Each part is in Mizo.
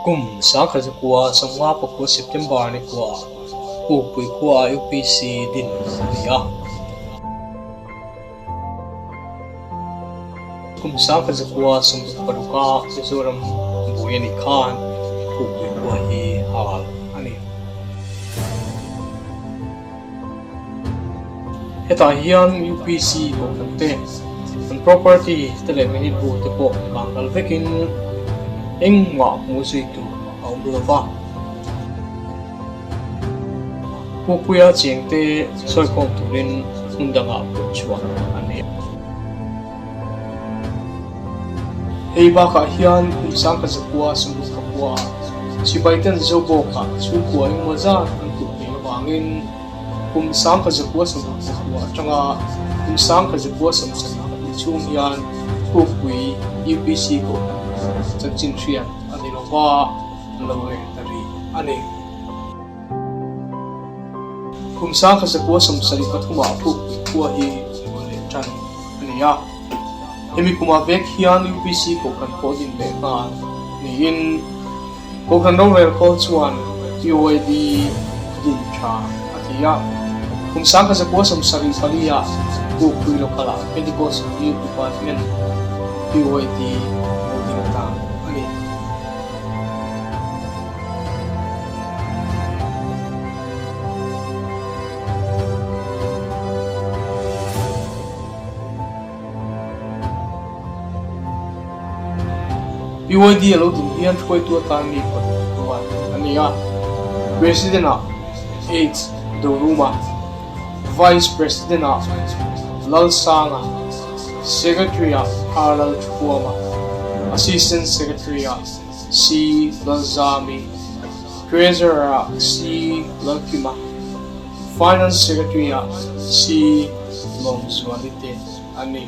Kum 1959 September ni kuaah Pukpui khuaah UPC din a ni a. Kum 1966 a Mizoram buai a nih khan Pukpui khua hi hal a ni. Hetah hian UPC kohhran te, an property te leh minute bu te pawh kang kal vekin engmah hmuh zui tur a awm lo va. Pupuia cheng te sawikhawm turin hmun dangah pawh chhuah an ni. Hei bakah hian kum 1900 sawmruk pakua sipaiten Zobawkah chhungkua engemaw zat an kulh ve avangin kum 1969 atanga kum 1972 chhung hian Pukpui UPC Kohhran chanchin hriat a ni lova, an lo reh ta rih a ni. Kum 1973 ah Pukpui khua hi luah leh tan a ni a. Hemi kumah vek hian UPC Kohhran pawh din leh nghal niin Kohhran rorel khawl chuan PYD din tha a ti a. Kum 1974 ah Pukpui Local ah Pentecost Youth Department, PYD, lo ding ta a ni. PYD a lo din hian hruaitu atan mi pawh ruat a ni a. President-ah H. Doruma, Vice President-ah Lalsanga, Secretary-ah R. Lalthuama, Assistant Secretary-ah C. Lalzami, Treasurer-ah C. Lalkima, Finance Secretary-ah C. Lawmzuali te an ni.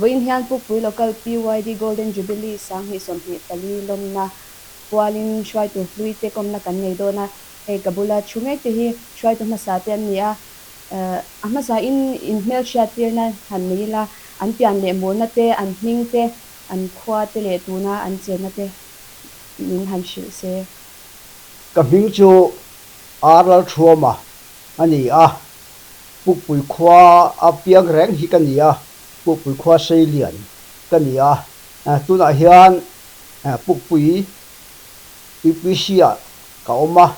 Vawiin hian Pukpui Local PYD Golden Jubilee 2024 lawmna pualin hruaitu hlui te kawmna kan nei dawn a, hei ka bula thu ngei te hi hruaitu hmasa te an ni a, a hmasa in inhmelhriat tirna han nei ila an pian leh murna te, an hming te, an khua te leh tuna an chenna te min han hrilh se. Ka hming chu Ar Lalthuama a ni a, Pukpui khua a piang reng hi ka ni a, Pukpui khua Seilian ka ni a, tunah hian Pukpui UPC ah ka awm a,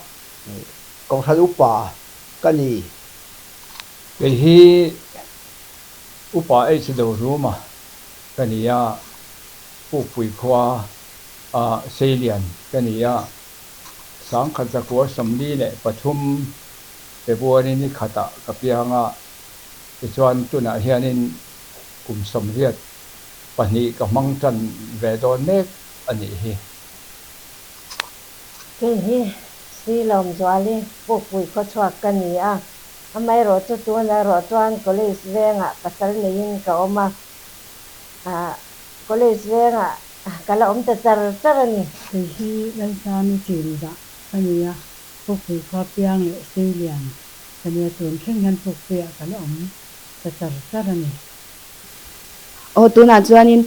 Kohhran upa ka ni. Kei hi Upa H Doruma ka ni a, Pukpui khua a Seilian ka ni a, 1943 February ni khatah ka piang a, tichuan tunah hianin kum 82 ka hmang tan ve dawn mek a nih hi. Kei hi Silawmzuali Pukpui khawchhuak ka ni a, amaherawhchu tunah erawh chuan college vengah pasal neiin ka awm a, college vengah ka la awm ta char char a ni. Kei hi Lalsami Chinzah ka ni a, Pukpui khua piang leh Seilian ka nia tun thleng hian Pukpuiah ka la awm ta char char a ni. Aw tunah chuanin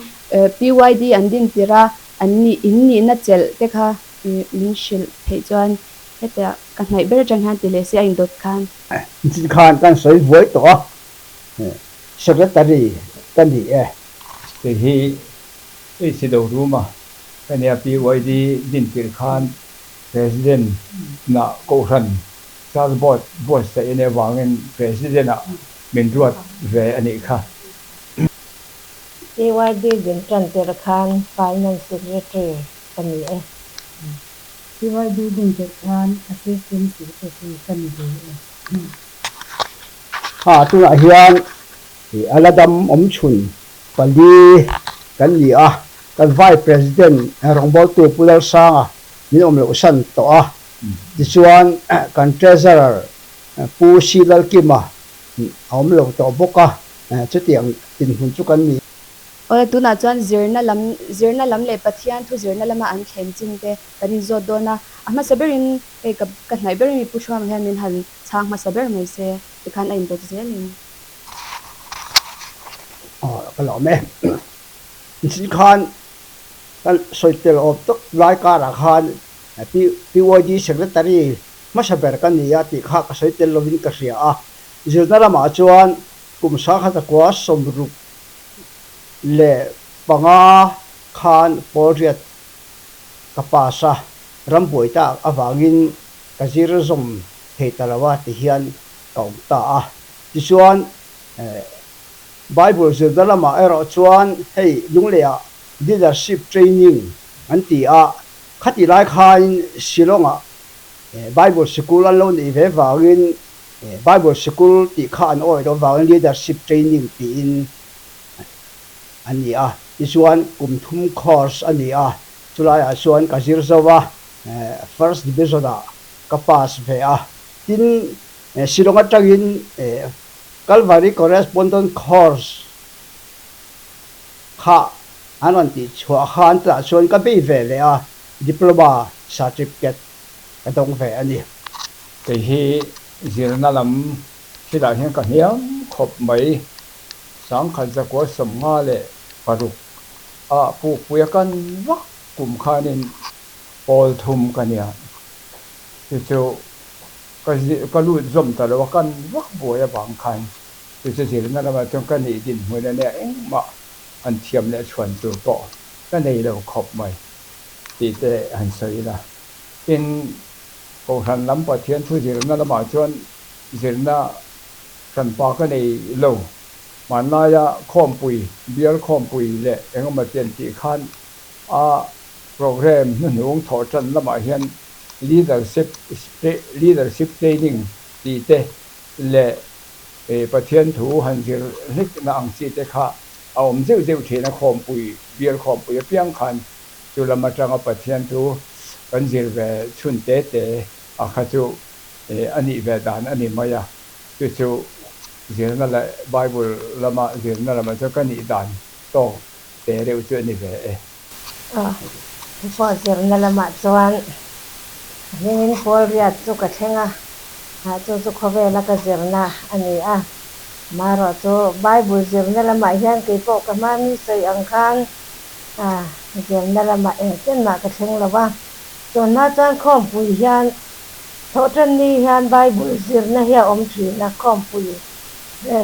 PYD an din tirh a, an nih in nihna chelh te kha min hrilh theih chuan heta ka hnaih ber atang hian ti leh se a indawt khan. Chin khan kan sawi vuai tawh a, Secretary ka ni e. Kei hi HC Doruma ka nia PYD din tirh khan President na Kohhran Church Board buatsaih a nih avangin President ah min ruat ve a nih kha. PYD din tan tirh khan Finance Secretary ka ni e. PYD din tirh khan Assistant Secretary ka ni ve e. Ha tunah hian a la dam awm chhun pali kan ni a. Kan Vice President rawngbawltu Pu Lalsanga min awm loh san tawh a, tichuan kan Treasurer Pu C Lalkima a awm lo tawh bawk a, chutiang dinhmun chu kan ni. Awle tunah chuan zirna lam zirna lam leh Pathian thu zirna lama an thlen chin te kan inzawt dawn a, a hmasa berin hei ka ka hnaih berin mi Pu Thuama hian min han chhang hmasa ber mai se tikhan a indawt zelin. Aw ka lawm e. Nichin khan kan sawi tel awm tak lai karah khan PYD Secretary hmasa ber ka ni a tih kha ka sawi tel lovin ka hria a. Zirna ramah chuan kum sangkhat 65 khan pawl riat ka pass a, rambuai tak avangin ka zir zawm thei ta lo a ti hian ka awm ta a. Tichuan Bible zirna lamah erawh chuan hei Lungleiah Leadership Training an ti a, khatih lai khain Shillong-ah Bible sikul an lo neih ve vangin Bible sikul tih kha an awih loh vangin Leadership Training tiin an ni a. Tichuan kum thum course a ni a, chulaiah chuan ka zir zo a, First Division-ah ka pass ve a. Tin, Shillong atangin Calvary Correspondence Course kha an rawn tih chhuah khan tunah chuan ka bei ve leh a, Diploma Certificate ka dawng ve a ni. Kei hi zirna lam thilah hian ka hniam khawp mai. 1956 ah Pukpuia kan vak kum khanin pawl thum ka nia. Chu chu Ka ka lut zawm ta lo a, kan vak buai avang khan chu chu zirna lamah chuan ka nih dinhmun a nia engmah han thiam leh chhuan tur pawh ka nei lo khawp mai tih te han sawi ila. Tin, Kohhran lam Pathian thu zirna lamah chuan zirna hranpa ka nei lo. Hmanlaia khawmpui, bial khawmpui leh engemaw tian tih khan a programme hnuhnung thawh tan lamah hian Leadership Leadership Training tih te leh Pathian thu han zir hlikna ang chi te kha a awm zeuh zeuh thin a, khawmpui, bial khawmpui apiang khan chu lam atanga Pathian thu kan zir ve chhun te te a kha chu a nih ve dan a ni mai a, chu chu zirna leh Bible lama zirna lamah chuan ka nih dan tawk te reuh chu a ni ve e. A pawh zirna lamah chuan a hmingin pawl riat chu ka thleng a, ah chu chu khawvela ka zirna a ni a. Amaherawh chu Bible zirna lamah hian kei pawh ka hma mi sawi ang khan ah zirna lamah engtin mah ka thleng lo va. Tunhma chuan khawmpui hian thawhtanni hian Bible zirna hi a awm thin a, khawmpui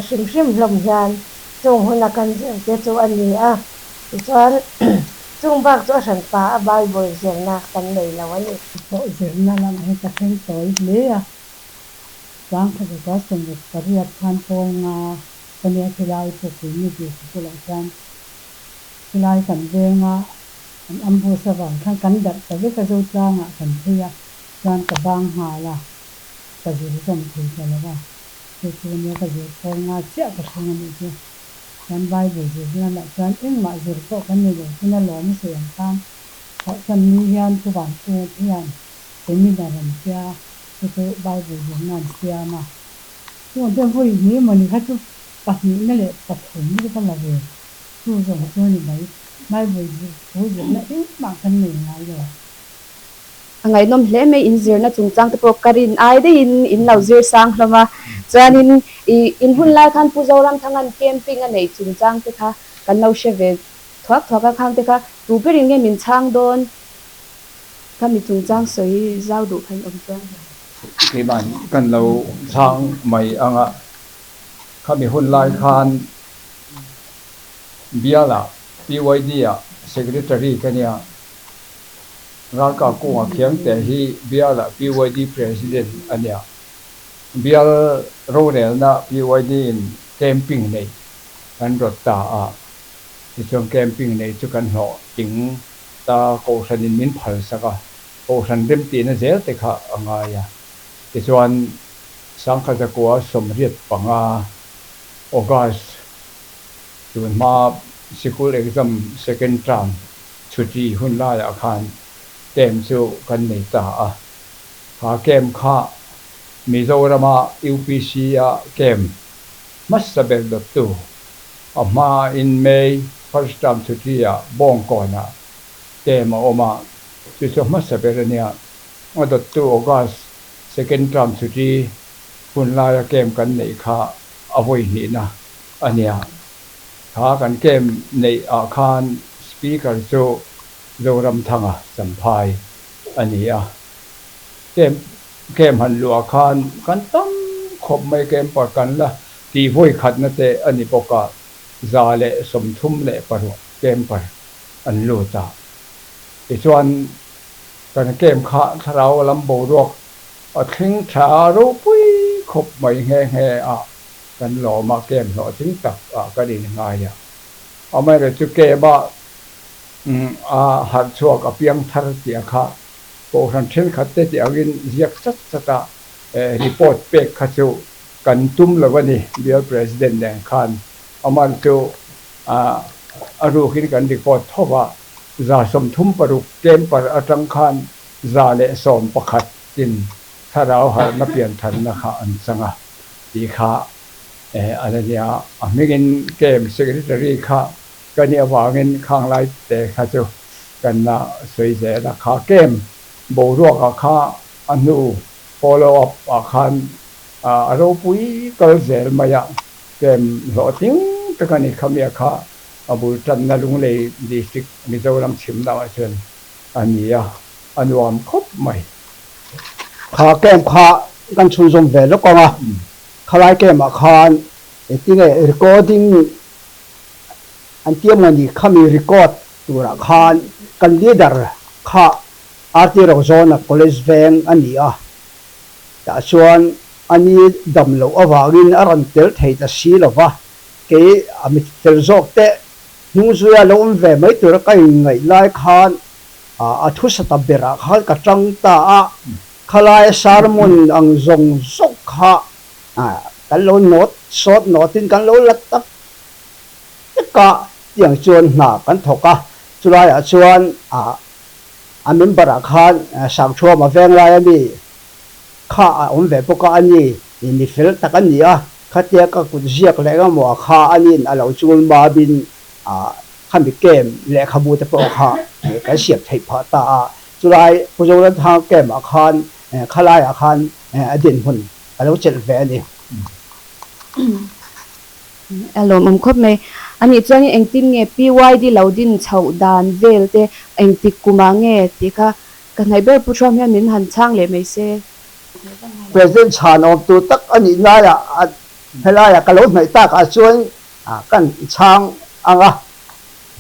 hrim hrim hlawm hian chung huna kan zir te chu a ni a. Tichuan, chung bak chu a hranpa a Bible zirna kan nei lo a ni. Pawh zirna lamah hian ka thleng tawi hle a, 1968 khan pawl nga ka nia khilai Pukpui Middle Sikul-ah khian khilai kan venga an ambush avang khan kan darh ta vek a, Zotlangah kan phei a, chuan ka bang nghal a, ka zir zawm thei ta lo a, chu chu nia ka zir pawl nga chiah ka thleng a nih chu. Kan Bible zirna lah chuan engmah zir pawh kan nei lo tuna lawm a sawi ang khan thawhtan ni hian Pu Vankunga te hian seminar an tia chu chu Bible zirna an siam a. Chung te vawi hnih mawni kha chu pahnihna leh pathum chu ka la ve chu zawng chu a ni mai. Bible zir thu zirna engmah kan nei ngai lo. A ngaihnawm hle mai in zirna chungchang te pawh ka rin ai daihin in lo zir sang hlawm a, chuanin ih in hun lai khan Pu Zoramthanga'n camping a neih chungchang te kha kan lo hre ve thuak thuak a, khang te kha tu berin nge min chhang dawn kha mi chungchang sawi zau duh kha in awm chuan. Keimah kan lo chhang mai ang a, khami hun lai khan bialah PYD ah Secretary ka nia. Ralkap kawngah Khiangte hi bialah PYD President a nia. Bial rorelna PYD in camping neih kan rawt ta a, tichuan camping neih chu kan hlawh ting ta Kohhranin min phal sak a, Kohhran remtihna zel te kha a ngai a. Tichuan 1985 August tun hma sikul exam second term. Chhuti hun laiah khan camp chu kan nei ta a. Kha camp kha Mizorama UPC-a camp hmasa ber dawttu a hmain May first term chhuti-ah Bawngkawnah camp a awm a, chu chu hmasa ber a nia. A dawttu August second term chhuti hun laia camp kan neih kha a vawi hnihna a nia. Kha kan camp neih ah khan Speaker chu Zoramthanga Champhai a ni a. Camp camp han luah khan kan tam khawp mai camper kan la tih vawi khatna te a ni bawk a, 136 camper an lut a. Tichuan kan camp kha thlarau lam boruak a thleng tha ropui khawp mai nghe nghe a. Kan lawm a, camp hlawhtling tak ah kan inngai a. Amaherawhchu camp a a harh chhuak a piang thar tih a kha Kohhran thenkhat te tih angin ziak chat chat a report pek kha chu kan tum lo a ni, Bial President nen khan. Amaherawhchu a rukin kan report tho va, 36 camper atang khan 111 in thlarau harhna piantharna kha an chang a. Tih kha a la nia. A hmingin camp secretary kha ka nih avangin khang lai te kha chu kan la sawi zel a. Kha camp boruakah kha a hnu follow up ah khan a ropui kal zel mai a. Camp hlawhtling tak a ni khamia kha a bul tanna Lunglei district Mizoram chhim lamah chuan a ni a, a nuam khawp mai. Kha camp kha kan chhunzawm ve lawk ang a, khalai camp ah khan engtinge recording an ti emaw ni khami record turah khan kan leader kha RT Rozawna college veng a ni a, tah chuan a ni dam loh avangin a rawn tel thei ta si lo va, kei a mi fel zawk te hnung zuia lo awm ve mai tura ka inngaih lai khan A thusa ta berah khan ka tang ta a, khalaia sermon ang zawng zawng kha kan lo note, short note in kan lo la ta vek a, tiang chuan hna kan thawk a, chulaiah chuan a member ah khan Sangthuama Venglai a mi kha a awm ve bawk a, a ni mi fel tak a ni a, khatia ka kut ziak leh engemaw a kha a nin a lo chul mabin Khami camp lehkhabu te pawh kha kan siam theih phah ta a, chulai Pu Zoramthanga camp ah khan khalai ah khan a dinhmun a lo chelh ve a ni. A lawmawm khawp mai. A nih chuan engtin nge PYD lo din chhoh dan vel te engtik kumah nge tih kha ka hnaih ber Pu Thuam hian min han chhang leh mai se. President chhan awmtu tak a nih laiah helaiah ka lo hnaih takah chuan Kan chhang ang a,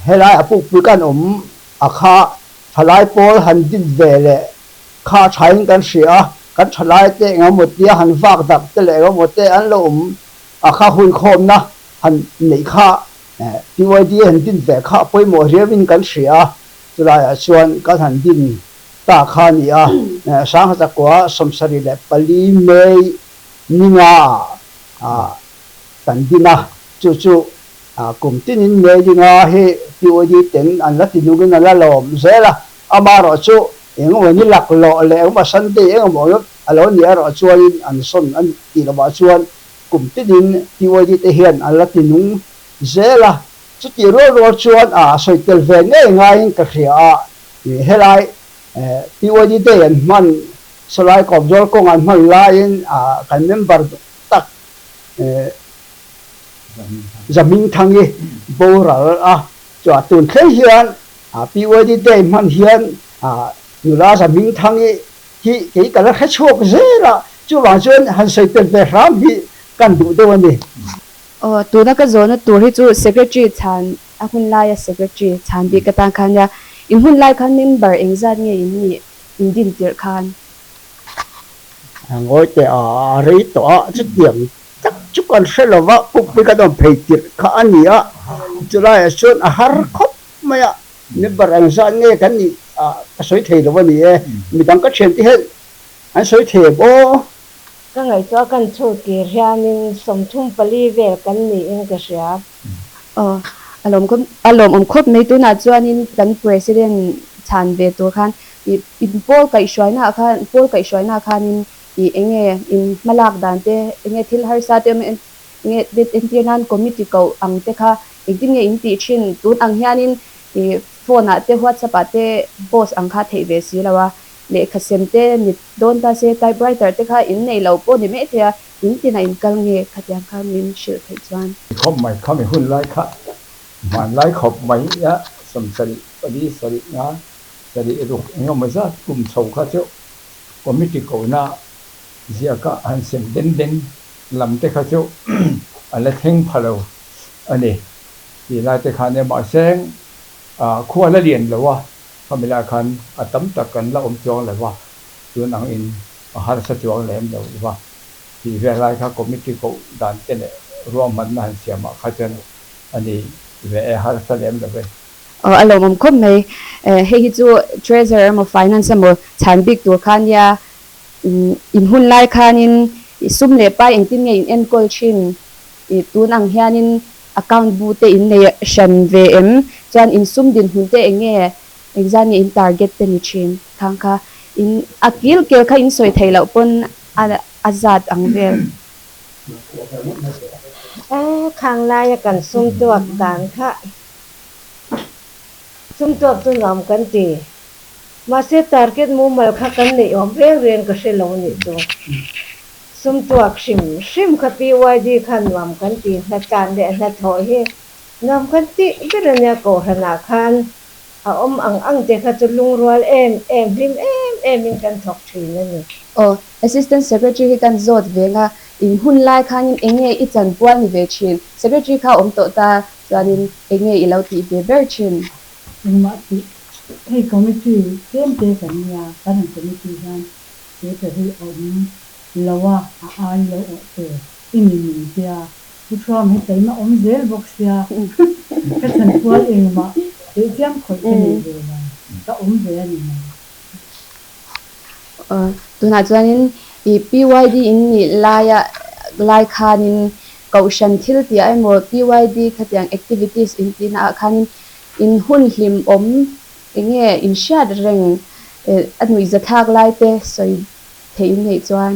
helai a pukpui kan awm a kha thalai pawl han din ve leh kha thain kan hria a, kan thalai te engemaw tia han vak dak te leh engemaw te an lo awm a kha huikhawmna han neih kha PYD han din ve kha pawimawh riauin kan hria a, chulaiah chuan kan han din ta kha a ni a, 1974 May ninga ah Kan din a, chu chu kum tinin May dinga hi POD ten an la ti nungin an la lawm zel a, amaherawh chu engemaw ni laklawh leh engemaw Sunday engemaw a lo nih erawh chuanin an sawn a tih lovah chuan kum tinin POD te hian an la ti nung zel a, chutih rual rual chuan a sawi tel ve ngei ngaiin ka hria a, helai POD day an hman sawlai kawpzawl kawng an hman laiin kan member tak Zamingthangi boral a, chuan tun thleng hian PYD Day hman hian nula Zamingthangi hi kei ka la hre chhuak zel a, chuvang chuan han sawi tel ve hram hi kan duh deuh a ni. Aw, tuna ka zawhna tur hi chu Secretary chhan a hun laia Secretary chhan bik atan khan nia, in hun lai khan member engzat nge in nih in din tirh khan? Ngawi teh a, a rei tawh a, chutiang tak chu kan hre lo va, pukpui kan awm phei tirh kha a ni a, chulaiah chuan a har khawp mai a, member ang zat nge kan nih ka sawi thei lo a ni e, midang ka thiante hian an sawi thei em aw. Ka ngaihtuah kan chhut kir hianin 34 vel kan niin ka hria. Aw. A lawm khawp a lawmawm khawp mai tunah chuanin kan President chhan ve tur khan ih in pawl kaihhruaina ah khan pawl kaihhruaina ah khanin ih eng nge in hmalak dan te eng nge thil harsa te awm eng nge entir nan committee koh ang te kha engtin nge in tih thin tun ang hianin ih phone ah te whatsapp ah te post ang kha theih ve si lo a lehkha sem te ni dawn ta se typewriter te kha in nei lo pawh ni mai thei a In tinah in kal nge khatiang kha min hrilh theih chuan? Khawp mai kha mi hun lai kha hmanlai khawp mai a 70 pali sarih nga sarih ruk eng emaw zat kum chho kha chu committee kohna ziaka han sem den den lam te kha chu a la thleng pha lo a ni tih lai te khan e mahse khua la lian lo a khami lai khan a tam tak kan la awm chuang lo va tun ang in a harsa chuang lem lo va tih vel lai kha committee koh dan te leh ruahmanna han siam ah kha chuan a ni ve e, harsa lem lo ve. Aw a lawmawm khawp mai. Hei hi chu Treasurer emaw Finance emaw chhan bik tur kha nia in hun lai khanin sum leh pai engtin nge in enkawl thin tun ang hianin account bu te in nei hran ve em chuan in sum dinhmun te eng nge Engzah nge in target te ni thin khang kha in a kil kel kha in sawi theih loh pawn a a zat ang vel. E khang laia kan sum tuak dan kha sum tuak chu nuam kan ti. Mahse target mumal kha kan neih awm reng reng ka hre lo nih chu. Sum tuak hrim hrim kha PYD kha nuam kan ti hnatlan leh hnathawh hi Nuam kan tih ber a nia Kohhranah khan a awm ang ang te kha chu lungrual em em, hlim em em in kan thawk thin a ni. Aw, Assistant Secretary hi kan zawt ve nga, in hun lai khanin eng nge i chanpual ni ve thin? Secretary kha awm tawh ta chuanin eng nge i lo tih ve ber thin? Engmah tih hei committee tlem te kan nia, kan han committee hian secretary a awm lo a, a ai lo awh tur i ni min tia Pu Thuam hi taima awm zel bawk sia, ka chanpual engmah tehchiam khawih ka nei ve lo, ka awm ve a ni mai. Tunah chuanin i PYD in nih laia lai khanin Kohhran thil tih ah emaw PYD khatiang activities in tihna ah khanin in hun hlim awm eng nge in hriat reng a nuihzathlak lai te sawi theih in neih chuan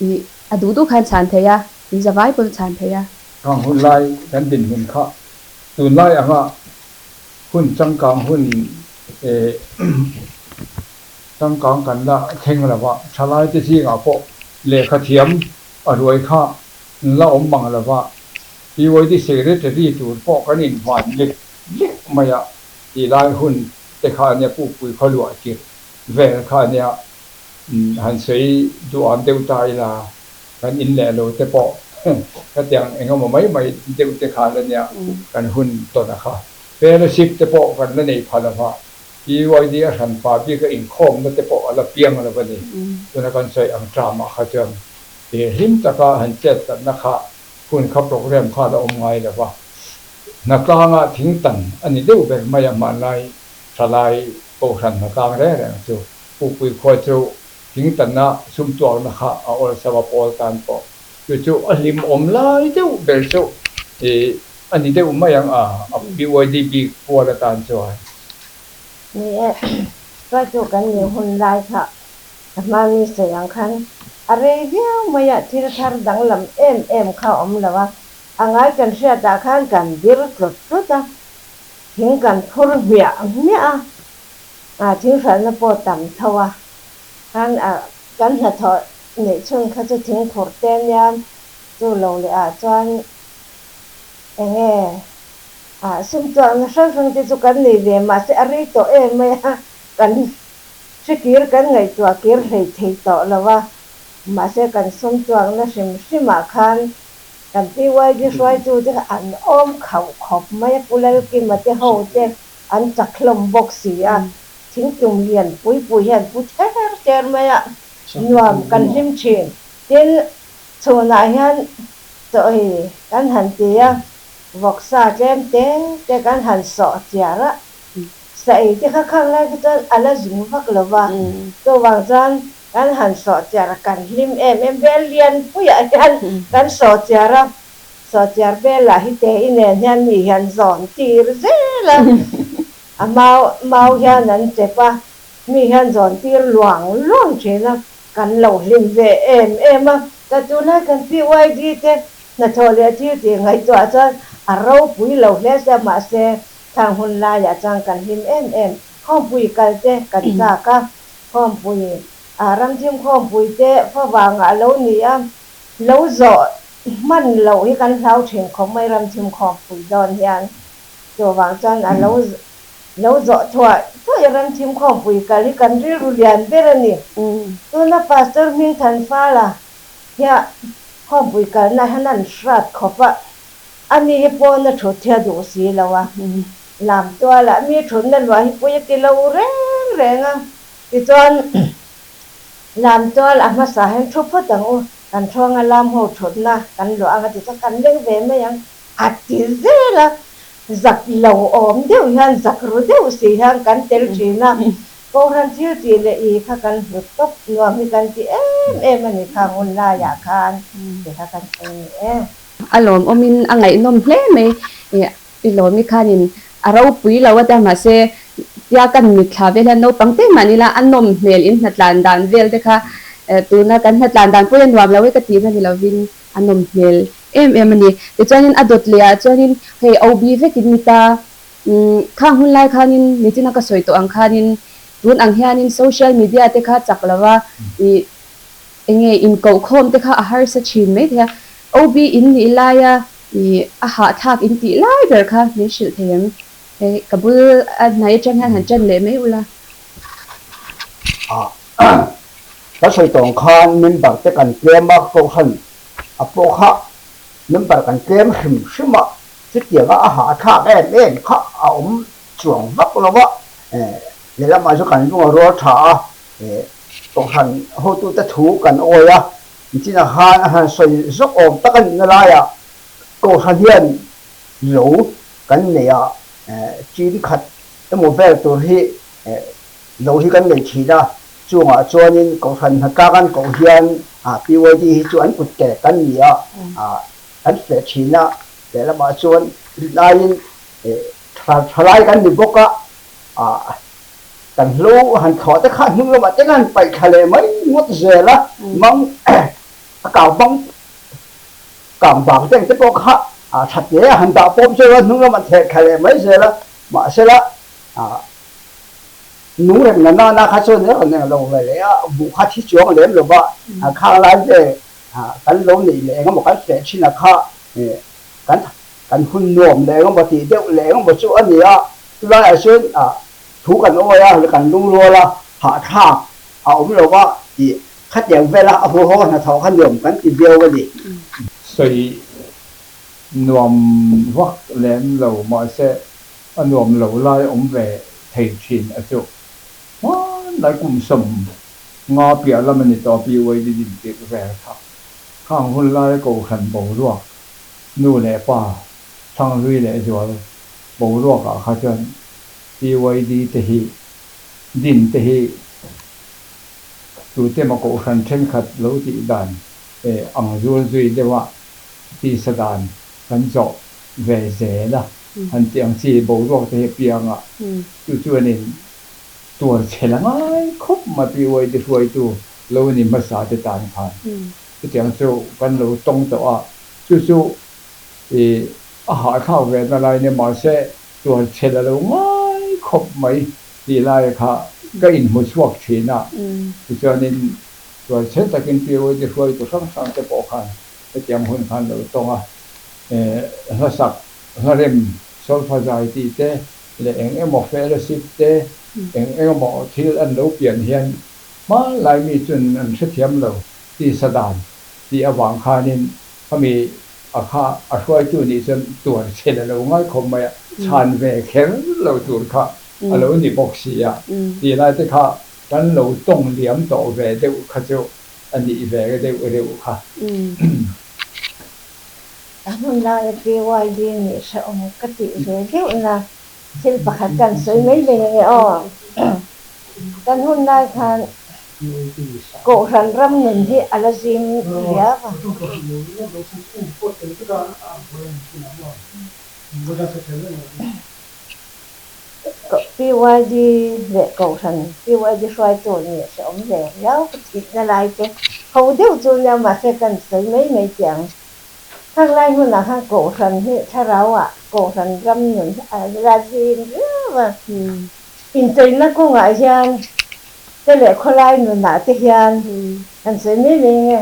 I a duh duh khan chhan thei a, in zavai pawn chhan thei a. Khang hun lai kan dinhmun kha tunlai anga hun changkang hun changkang kan la thleng lo va, thalai te zingah pawh lehkha thiam a ruai kha an la awm mang lo va, PYD Secretary tur pawh kan invan lek lek mai a tih lai hun te kha ania pukpui khawluah tirh vel kha ania. Han sawi duham deuh ta ila, kan in leh lo te pawh khatiang eng emaw mai mai deuh te kha la nia kan hun tawn a kha. Fellowship te pawh kan la nei pha lova, PYD a hran pa bik a inkhawmna te pawh a la piang lo a ni. Tuna kan sawi ang tram ah kha chuan hlim taka han chet tlatna kha hun kha program kha a la awm ngai lova, hnatlanga thingtan a ni deuh ber mai a hmanlai thalai kohhran hnatlang reng reng chu. Pukpui khua chu thingtanna sumtuakna kha a awlsam a pawl tan pawh chu chu a hlimawm lai deuh ber chu a ni deuh mai ang a, a PYD bik pual atan chuan. Ni e, hruaitu kan nih hun lai kha a hmani sawi ang khan a rei viau mai a, thil thar danglam em em kha a awm lo a, a ngai kan hriatah khan kan bir tlut tlut a, thing kan phur hmiah hmiah a. A thing hralhna pawh tam tho a, khan a kan hnathawh neih chhun kha chu thing phurh te ania, chu lo leh ah chuan eng nge ah sum tuahna hrang hrang te chu kan nei ve mahse a rei tawh em mai a, kan hre kir kan ngaihtuah kir hlei thei tawh lo a, mahse kan sum tuakna hrim hrim ah khan kan PYD hruaitu te kha an awm khauh khawp mai a, Pu Lalkima te ho te. An chak hlawm bawk si a, thingtum lian pui pui hian pu ther ther mai a, nuam kan hlim thin. Tin, chhunah hian chaw ei kan han ti a, vawksa tlem te te kan han sawh chiar a, sa ei te kha khang lai te chuan a la zung vak lo va, chuvang chuan kan han sawh chiar a, kan hlim em em. Bel lian puiah hian kan sawh chiar a. Sawhchiar velah hi te i nen hian mi hian zawn tir zel a, a mau mau hian an chep a, mi hian zawn tir luang luang thin a, kan lo hlim ve em em a. Ka tunlai kan PYD te hnathawh leh thil tih ngaihtuah chuan a ropui lo hle sia mahse khang hun laiah chuan kan hlim em em. Khawmpui kal te kan chak a, khawmpui ah ramthim khawmpui te favangah a lo ni a, lo zawh hman loh hi kan hlau thin khawp mai ramthim khawmpui dawn hian. Chuvang chuan a lo lo zawh thuah thuah ramthim khawmpui kal hi kan rilru lian ber a ni. Tuna Pastor Hmingthanfala hiah khawmpui kalna hian an hrat khawp a, ani hi pawn a thut hi a duh si lo a. Lam tualah mi thutna luah hi pui a ti lo reng reng a, tichuan lam tual a hmasa hian thu phawt ang u, kan thuanga lam ho thutna kan luah ang a ti chuan kan leng ve mai ang a ti zel a, zak lo awm deuh hian zak ru deuh si hian kan tel thin a, Kohhran thil tih leh i kha kan hlut tawp nuam hi kan ti em em a ni khang hun laiah khan ti kha kan sawi ni e. A lawmawmin a ngaihnawm hle mai. I lawmi khanin a ropui lo a tia mahse tia kan mitthla vel hian naupang te mah nila a nawm hmel in hnatlan dan vel te kha tuna kan hnatlan dan pawh hi a nuam lo e ka tihna ni lovin a nawm hmel em em a ni. Tichuanin a dawt leh ah chuanin hei OB vekin ni ta khang hun lai khanin nichina ka sawi tawh ang khanin tun ang hianin social media te kha chak lova ih enge inkohkhawm te kha a harsa thin mai thei a OB in nih laia I a hahthlak in tih lai ber kha min hrilh thei em? Hei ka bul a hnai atang hian han ṭan leh mai ula. A ka sawi tawng khan member te kan tlem a, Kohhran a pawh kha member kan tlem hrim hrim a, chutianga a hahthlak em em kha a awm chuang vak lo a, lehlamah chu kan lung a rual tha a, Kohhran hotute thu kan awi a, Nichina khan a han sawi zawk awm tak a nihna laiah Kohhran hian lo kan nei a, chin khat emaw vel tur hi lo hi kan nei thin a, chungah chuanin Kohhran hnatlak an koh hian PYD hi chu an kut ke kan ni a, kan feh thin a, lehlamah chuan rinaiin thalai kan ni bawk a, Kan hlo han thlawh te kha hnung lamah te khan paih thla leh mai ngawt zel a, mang a kang bang kang bang te ang te pawh kha tha te a han dah pawp zeuh a, hnung lamah theh thla leh mai zel a, mahsela nung reng na nana kha chuan rawn eng lo ve leh a, buh kha thi chuang lem lo va, khang lai ve kan lo neih leh engemaw kan feh thin a kha kan kan hun nuam leh engemaw tih deuh leh engemaw chu a ni a, chulaiah chuan Thu kan awi a, kan lungrual a, hahthlak a awm lo va tih khatiang vela a huho hnathawh kha nuam kan ti viau a ni. Sawi nuam vak lem lo mahse a nuam lo lai awm ve thei thin a chu. Hmanlai kum 50 piah lam a ni tawh PYD din tirh vel kha. Khang hun laia Kohhran boruak nu leh pa Thanghlui leh zual boruakah kha chuan PYD te hi din te hi tute emaw kohhran thenkhat lo tih dan ang zul zui deuha tisa dan kan zawh ve zel a, han tih ang chi boruak te hi a piang a, chu chuanin tuar chhe la ngai khawp mai PYD hruaitu lo ni hmasa te tan khan chutiang chu kan lo tawng tawh a, chu chu i a hahthlak ve na lai nia mahse tuar chhe la lo ngai khawp mai tih lai kha ka inhmu chhuak thin a, tichuanin tuar chhe takin POD hruaitu hrang hrang te pawh khan hetiang hun khan lo tawng a, hla sak, hla rem, solfa zai tih te leh eng emaw fellowship te eng engemaw thil an lo pian hian hmanlai mi chun an hrethiam lo tisa dan tih avang khanin khami A kha a hruaitu nih chuan tuar chhel a lo ngai khawp mai a, chhan ve kher lo tur kha a lo ni bawk si a, tih lai te kha kan lo tawng liam tawh ve deuh kha chu a nih ve deuh reuh kha. A hmun laia PYD nih hrehawm ka tih ve deuh na thil pakhat kan sawi mai ve nge aw. Kan hun lai khan. Kohhran ram nun hi a la zim riau a. PYD leh Kohhran PYD hruaitu nih hrehawm ve riau ka thihna lai te ho deuh chu nia mahse kan sawi mai mai tih ang. Khang lai hunah khan Kohhran hi thlarau ah Kohhran ram nun hi a la zim riau a. Incheina kawngah hian te leh khawlai nunah te hian kan sawi mai mai nge.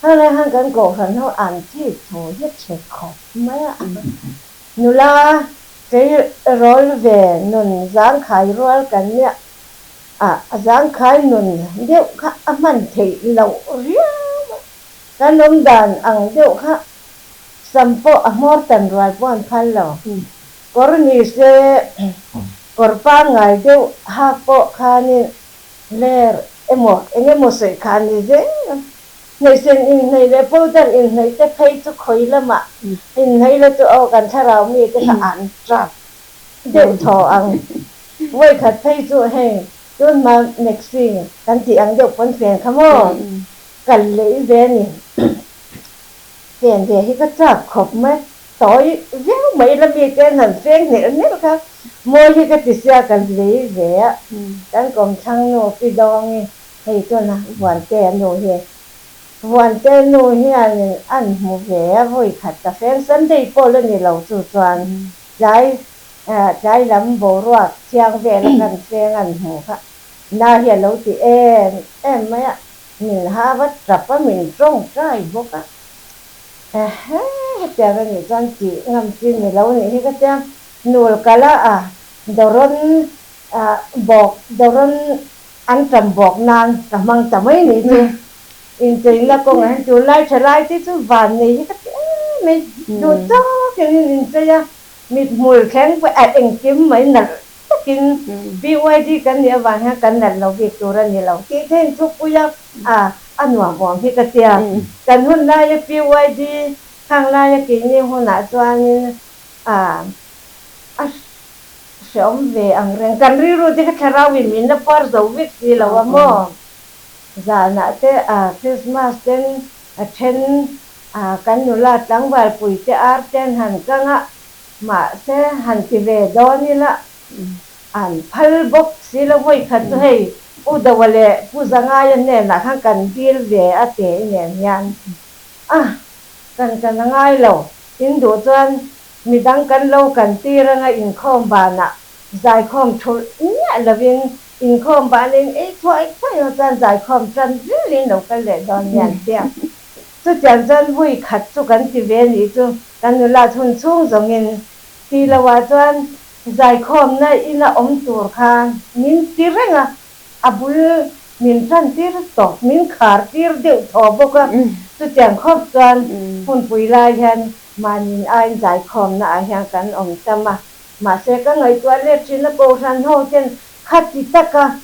Khang lai khan kan Kohhran ho an thik thu hi chhe khawp mai a. Nula tleirawl ve nun zangkhai rual kan nia a, a zangkhai nun deuh kha a hman theih loh riau a, kan awm dan ang deuh kha sam pawh a hmawr tan rual pawh an phal lo. Kawr ni se kawr pangngai deuh hak pawh khanin ler emaw eng emaw sawi kha a ni zel a. Hnaihsen inhnaih leh powder inhnaih te phei chu khawi lamah inhnaih la chu aw kan thlarau mi te kha an tap deuh thaw ang. Vawikhat phei chu hei tunhma maxi kan tih ang deuh pawn fen kha maw kal leh ve a ni. Fen ve hi ka chak khawp mai. Tawi viau mai la mi te an han feng hnelh hnelh kha mawi hi ka ti sia ka lei ve a. Kan kawmthlang nu Pi Dawngi Hei tuna Vuante nu hi Vuante nu hianin an hmu ve a, vawi khat ka feng Sunday pawh la ni lo chu chuan tlai tlai lam boruak thiang vela kan feng an hmu kha na hi a lo ti em em mai a, min ha va tap a, min tawngtai bawk a, ehe hetiang a nih chuan tih ngam chi ni lo nih hi ka tia, nul kala a dawrawn bawk dawrawn An tam bawk nan ka hmang ta mai ni chu. Incheina kawngah hian tunlai tha lai te chu van nei hi ka ti em mai. Duh tawkin in inchei a, mithmul thleng pawh a engkim mai nalh takin BYD kan nih avang hian kan nalh lo bik tur a ni lo tih te in thupui a, a nuam awm hi ka tia. Kan hun laia BYD khang laia keini hunah chuanin a Hreawm ve ang reng. Kan rilru te kha thlarau in min la puar zo vek si lo a maw? Zanah te a Christmas ten a then a kan nula tlangval pui te ar te an han kang a, mahse han ti ve dawn ila an phal bawk si lo. Vawi khat chu hei Pu Doa leh Pu Zangaia hnenah khan kan dil ve a te i nen hian a kan kan a ngai lo. In duh chuan Midang kan lo kan tir anga inkhawm banah zaikhawm thulh miah lovin inkhawm banin ei thuai thuai ho chuan zaikhawm tan zelin lo kal leh dawn hian tia. Chutiang chuan vui khat chu kan ti ve nih chu kan nula chhun chhung zawngin ti loah chuan zaikhawmna ina awm tur kha min ti reng a, a bul min tan tir tawp, min khar tir deuh thaw bawk a, chutiang khawp chuan hunpui lai hian Mahni aiin zaikhawmna ah hian kan awm tam a, mahse ka ngaihtuah let thin a Kohhran ho ten khati taka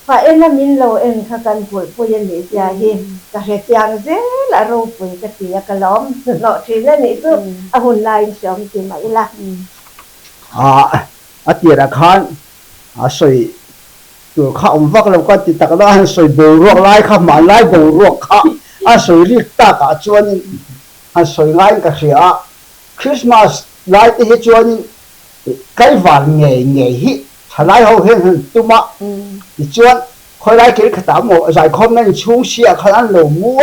fa ena min lo en kha kan kulhpui a nih zia hi ka hre chiang zel a ropui ka ti a ka lawm hnawh thin a nih chu a hun laiin hreawm ti mah ila. A tirah khan a sawi tur kha awm vak lo ka ti tak na a han sawi boruak lai kha hmanlai boruak kha a sawi rik takah chuanin Han sawi ngaiin ka hria a, Christmas lai te hi chuanin tlaivar ngei ngei hi thalai ho hian han tum a, tichuan khawilai kil khatah maw zaikhawmna inchhung siah khan an lo mu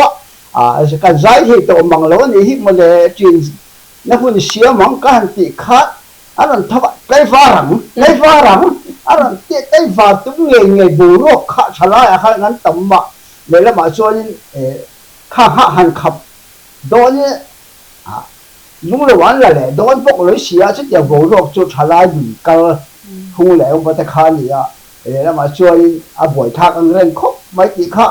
a, kan zai thei tawh mang lo a nih hi mawle ṭin na hun siam ang ka han tih khan a rawn tho a, tlaivar ang, tlaivar ang a rawn tih tlaivar tum ngei ngei boruak kha thalaiah khan an tam a, lehlamah chuanin kha nghah han khap Dawn i lung lo an la leh dawn bawk lawih si a, chutiang boruak chu thalai nun kal phung leh upa te kha a ni a, lehlamah chuanin a buaithlak ang reng khawp mai tih kha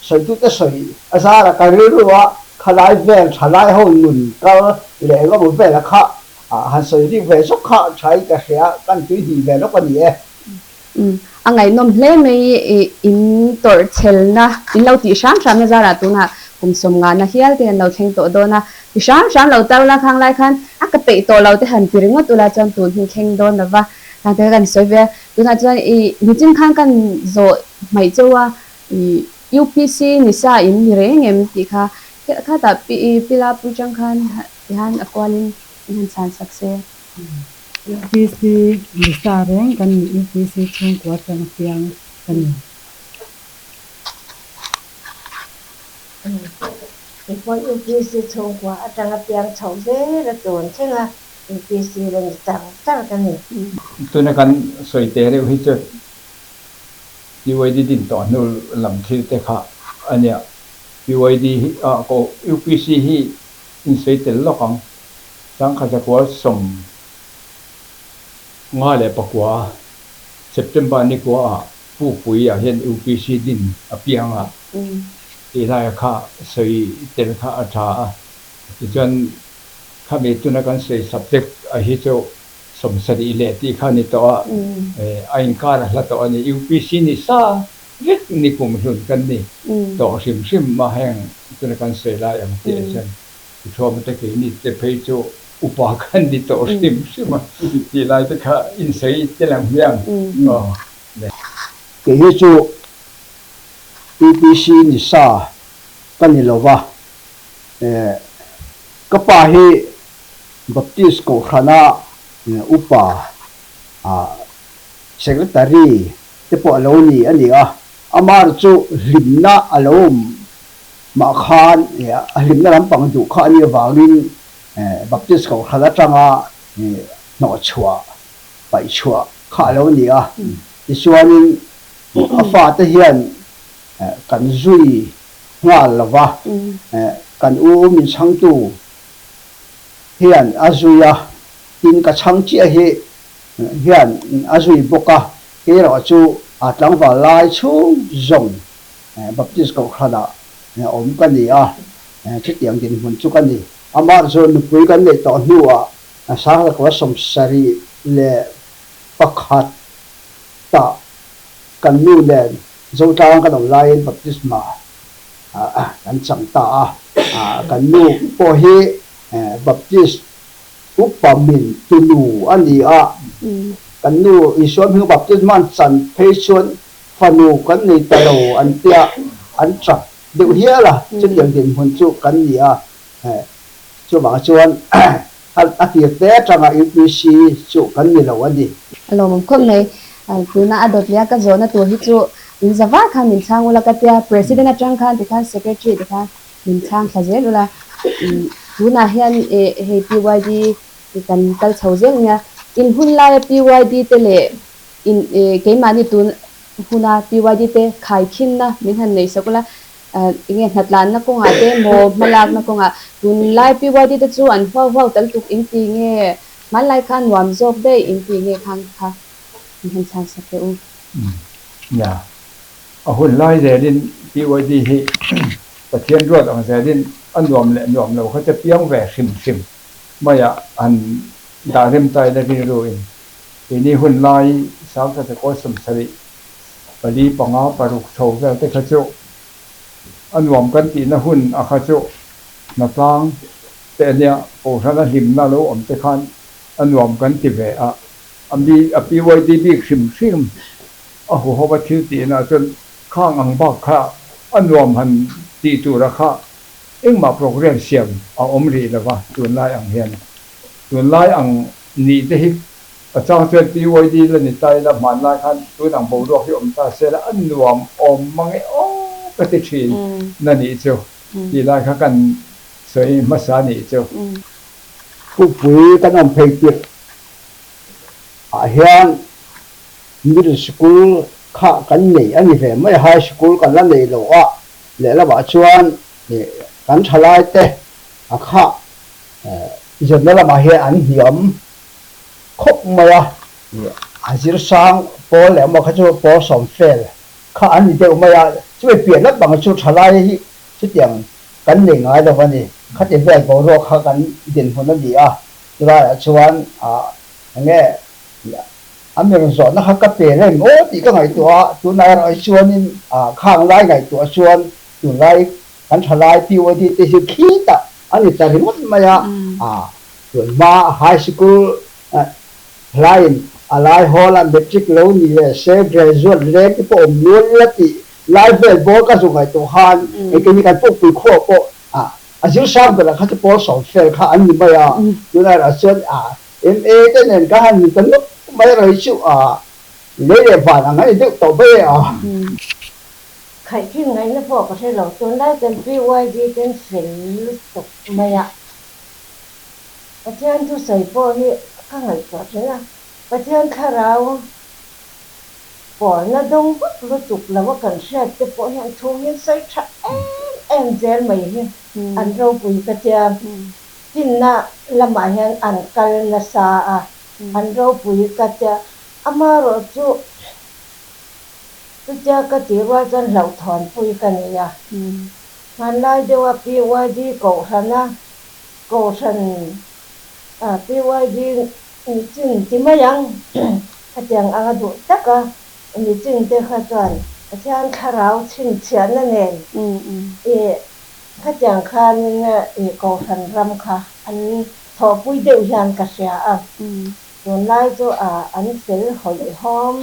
sawitute sawi a zara ka rilru a, khalai vel thalai ho nun kal leh engemaw vela kha han sawi rik ve zawk kha thain ka hria, kan tui hnih ve lawk a ni e. A ngaihnawm hle mai i in tawrh chhelna in lo tih hram hramna zarah tunah kum sawmngahna hial te an lo thleng tawh dawn a, ti hram hram lo tar la khang lai khan a ka peih tawh lo te han ti ringawt ula chuan tun hi thleng dawn lova. Khang te kha kan sawi ve a, tunah chuan i nichin khan kan zawh hmaih chauh a, i UPC ni sa in ni reng em tih kha khatah pi Pila pui chang khan tihan a kualin in han chhan sak se. UPC ni sa reng kan ni, UPC chhungkua atang piang ka ni. Keipawh UPC chhungkua atanga piang chhoh zel a tun thleng a, UPC la ni char char ka ni. Tuna kan sawi teh reuh hi chu PYD din tawh hnu lam thil te kha a nia. PYD hi ah ko UPC hi in sawi tel lawk ang. Sangkhazakual 54 a September nikua ah Pukpui ah hian UPC din a piang a tih lai kha sawi tel kha a tha a. Tichuan khami tuna kan sawi subject a hi chu 70 leh tih kha a ni tawh a, a inkar a hla tawh a ni. UPC ni sa vek ni kum hlun kan ni tawh hrim hrim a heng tuna kan sawi lai ang tih ah chuan Thuam te keini te phei chu upa kan ni tawh hrim hrim a tih lai te kha insawi tel ang hmiang aw. Kei hi chu UPC ni sa ka ni lo va, ka pa hi Baptist Kohhrana upa Secretary te pawh a lo ni a ni a, amah chu hlimna a lo awm mah khan a hlimna lampang duh kha a nih avangin Baptist Kohhran atanga hnawhchhuah, paihchhuah kha a lo ni a. Tichuanin a fate hian kan zui nghal lo va, kan u min chhangtu hian a zui a, tin ka chhang chiah hi hian a zui bawk a, kei erawh chu a tlangval lai chhung zawng Baptist Kohhranah awm ka ni a, chutiang dinhmun chu ka ni. Amah chu nupui kan neih tawh hnuah 1971 tah kan nu nen Zotlang kan awm laiin baptisma kan chang ta a. Kan nu pawh hi Baptist upa min tunu a ni a, kan nu Isua hming baptisma an chan phei chuan Fanu kan nei ta lo an tia an tap deuh hial a, chutiang dinhmun chu kan ni a, chuvang chuan a tir te atanga UPC chu kan ni lo a ni. A lawmawm khawp mai. Tuna a dawt leh a ka zawhna tur hi chu in za vak khan min chhang ula ka tia, President atang khan tikhan Secretary tikhan min chhang thla zel ula, tunah hian hei PYD kan kal chho zel nia, in hun laia PYD te leh In keimahni tun huna PYD te khaikhinna min han neih sak ula, enge hnatlanna kawngah te emaw hmalakna kawngah tunlai PYD te chu an huau huau tal tuk in ti nge hmanlai khan nuam zawk daih in ti nge khang kha min han chhan sak teh u. Nia, a hun lai zelin PYD hi Pathian ruat ang zelin a nuam leh nuam lo kha chu piang ve hrim hrim maia han dah rem ta ila rilru in Keini hun lai 1974 5 6 chho vel te kha chu a nuam kan tihna hun a kha chu hnatlang te a nia, Kohhrana hlimna lo awm te khan a nuam kan ti ve a, a mi a PYD bik hrim hrim a huhova thil tihna chuan khang ang bak kha a nuam han tih tura kha engmah programme siam a awm rih lova tunlai ang hian tunlai ang Nih te hi a chang chuan PYD la ni ta ila hmanlai khan tun ang boruak hi awm ta se la a nuam awm mang e aw ka ti thin na nih chu tih lai kha kan sawi hmasa nih chu. Pukpui kan awm phei tirh ah hian middle school kha kan nei a ni ve mai a, high school kan la nei lo a, lehlamah chuan kan thalai te a kha Zirna lamah hian an hniam khawp mai a, a zir sang pawl leh emaw kha chu pawl sawm fel kha an ni deuh mai a, chumi piah lap ang chu thalai hi chutiang kan nei ngai lo a ni, khati vel boruak kha kan dinhmun a ni a, chulaiah chuan eng nge a mi rawn zawhna kha ka pe reng aw tih ka ngaihtuah a, tunah erawh hi chuanin khang lai ngaihtuah chuan tunlai Kan thalai PYD te hi khitah a ni ta ringawt mai a, tun hma high sikul hlaiin A lai hawla matric lo ni leh se graduate leng te pawh awm nual ila tih lai vel bawr ka zu ngaihtuah khan engtin kan pukpui khuah pawh a zir sang berah kha chu pawl sawm fel kha an ni mai a, tunah erawh chuan MA te nen ka han ni ta nuk mai erawh hi chu lei leh van ang a ni deuh tawh mai e a. Khaihkhin ngaihna pawh ka hre lo, tunlai kan PYD ten fel lutuk mai a. Pathian thusawi pawh hi ka ngaihtuah thin a, Pathian thlarau pawlna dawng vak lutuk lo a kan hriat te pawh hian thu hi sawi tha em em zel mai hi an ropui ka tia. Finna lamah hian an kal nasa a, an ropui ka tia. Amaherawhchu chutia ka tih rual chuan hlauhthawnpui ka nei a. Hmanlai deuha PYD kohhrana Kohhran PYD nichin ti mai ang, khatiang anga duh taka nichin te kha chuan Pathian thlarau chhinchhiahna nen ih khatiang khanin ih Kohhran ram kha an thawhpui deuh hian ka hria a, tunlai chu an fel hawihhawm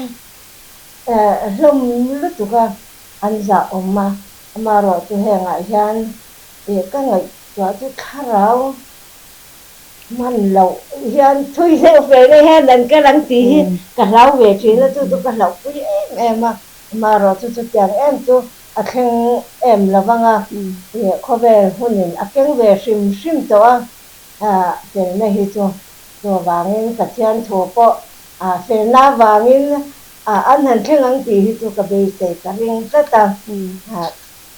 hlawm lutuk a, an zahawm a, amaherawhchu hengah hian ih ka ngaih Chua chu thlarau hman loh hian thui deuh ve na hian an kal ang tih hi ka hlau ve thin a, chu chu ka hlauhpui em em a, amaherawh chu chutiang em chu a thleng em lo vang a, ih khawvel hunin a keng ve hrim hrim tawh a, felna hi chu chuvangin Pathian thu pawh felna avangin an han thleng ang tih hi chu ka beisei ka ring tlat a,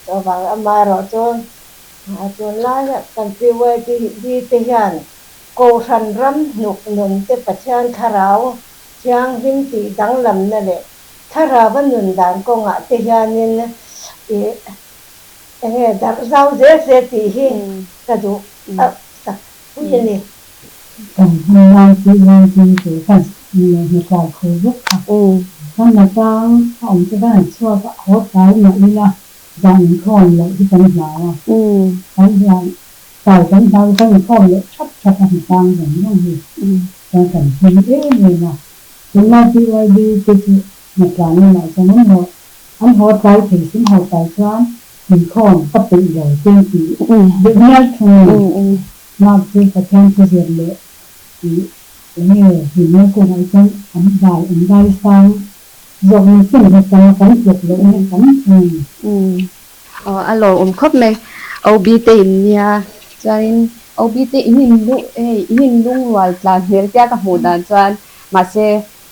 chuvang amaherawh chu Tunlaia kan PYD te hian Kohhran ram hnuk nun te Pathian Thlarau Thianghlim tih danglamna leh Thlarauva nun dan kawngah te hianin ih enge darh zau zel se tih hi ka duh tak pui a ni. Kan hun lai PYD te kan hnatlai khawi vek kha. Kan hnatlang a awm te kan han chhuak a, haw tlai mah ila Zan inkhawm loh hi kan hlau a, kan hlau tlai kan hlau kan inkhawm leh thap thap a hnatang zawng zawng hi chuan kan hlim em em a. Tunlai PYD te chu hnatlan lamah chuan an haw an haw tlai thei sin haw tlai chuan inkhawm ka peih lo te an ti deuh ngial thung a ni. Mah chu Pathian thuzir leh ih enge hlimna kawngah chuan an dai an dai sang Zawk ni chin hi tam a kan tluk loh na tam thung a ni. Umm aw a lawmawm khawp mai OB te in nia chuanin OB te in in lu hei in in lungrual tlan hmel tia ka hmuh dan chuan mahse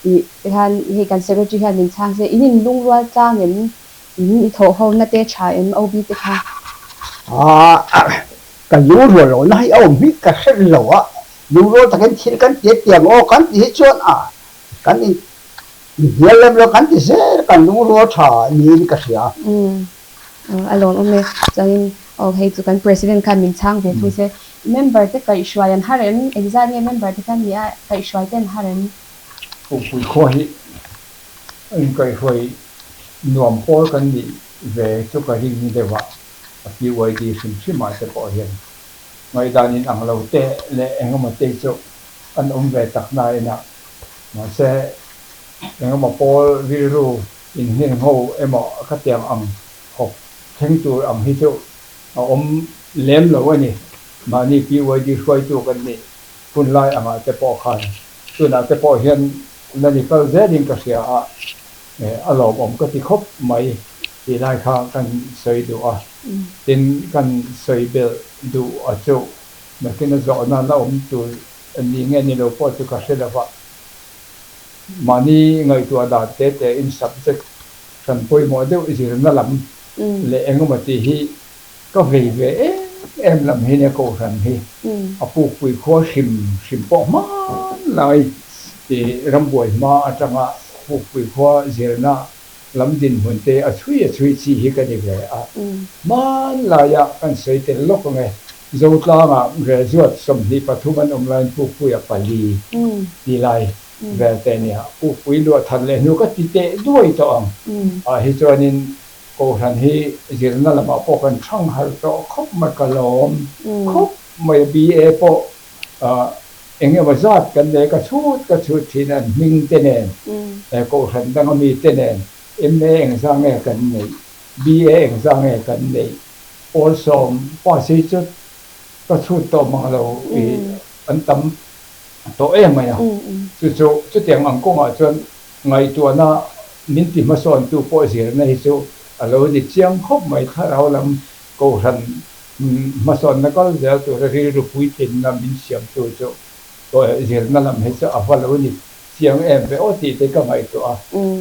ih tihian hei kan secretary hian min chhang se in in lungrual tlang em in i thawh ho na te tha em OB te kha. Aaa ka lungrual loh na hi a awm hi ka hre lo a lungrual takin thil kan ti a tiang aw kan ti hi chuan a kan in Hnial lem lo kan ti zel kan lungrual tha niin ka hria. Umm a lawm awm e. Chuanin aw hei chu kan President khan min chhang ve thung se. Member te kaihhruai an har em? Engzat nge member te khan nia kaihhruai te an har em? Pukpui khua hi a inkaihhruai nuam pawl kan nih ve chu ka ring deuh a, a PYD hrim hrim ah te pawh hian ngaihdan in ang lo te leh engemaw te chu an awm ve tak na inah Mahse, engemaw pawl rilru inhngirngho emaw ka tiang ang khawp thleng tur ang hi chu a awm lem lo a ni. Mahni PYD hruaitu kan nih hun lai angah te pawh khan tunah te pawh hian la ni kal zelin ka hria a, a lawmawm ka ti khawp mai tih lai kha kan sawi duh a. Tin, kan sawi belh duh a chu nakina zawhna la awm tur Ni nge ni lo pawh chu ka hre lo va, mahni ngaihtuah dan te te in subject hran pawimawh deuh zirna lam leh engemaw tih hi ka vei ve em em lam hi nia Kohhran hi a pukpui khua hrim hrim pawh hmanlai tih rambuai hma atanga pukpui khua zirna lam dinhmun te a chhui a chhui chi hi ka ni ve a, hmanlaia kan sawi tel lawk ang e. Zotlangah graduate 23 an awm laiin Pukpuia pali ti lai vel te nia. Pukpui luah that leh hnu ka ti teh duai tawh ang. Ah hi chuanin Kohhran hi zirna lamah pawh kan thang har tawh khawp mai ka lawm khawp mai a. BA pawh Eng emaw zat kan nei ka chhut ka chhut thin an hming te nen, Kohhran danga mi te nen MA engzah nge kan neih, BA engzah nge kan neih, pawl sawm pass hi chu ka chhut tawh mang lo i an tam tawh em mai a. Chu chu chutiang ang kawngah chuan ngaihtuahna min ti hmasawntu pawh zirna hi chu a lo ni chiang khawp mai thlarau lam Kohhran hmasawnna kal zel tura rilru puitlinna min siamtu chu zirna lam hi chu a va lo ni chiang em ve aw tih te ka ngaihtuah a,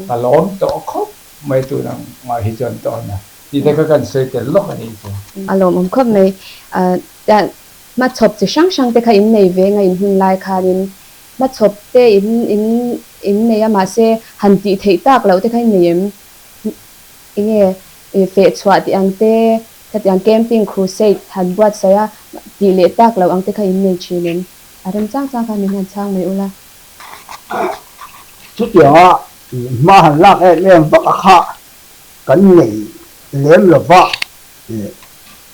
ka lawm tawh khawp mai tun ang ngah hi chuan tawn a tih te kha kan sawi tel lawk a nih chu. A lawmawm khawp mai. Hmachhawp chi hrang hrang te kha in nei ve nga in hun lai khanin hmachhawp te in in in nei a mahse han tih theih tak loh te kha in nei em? Enge feh chhuah tih ang te, khatiang camping crusade han buatsaih a tih leh tak loh ang te kha in nei thin em? A rem chang chang khan min han chhang mai ula. Chutianga hma han lak em em vak a kha kan nei lem lo va,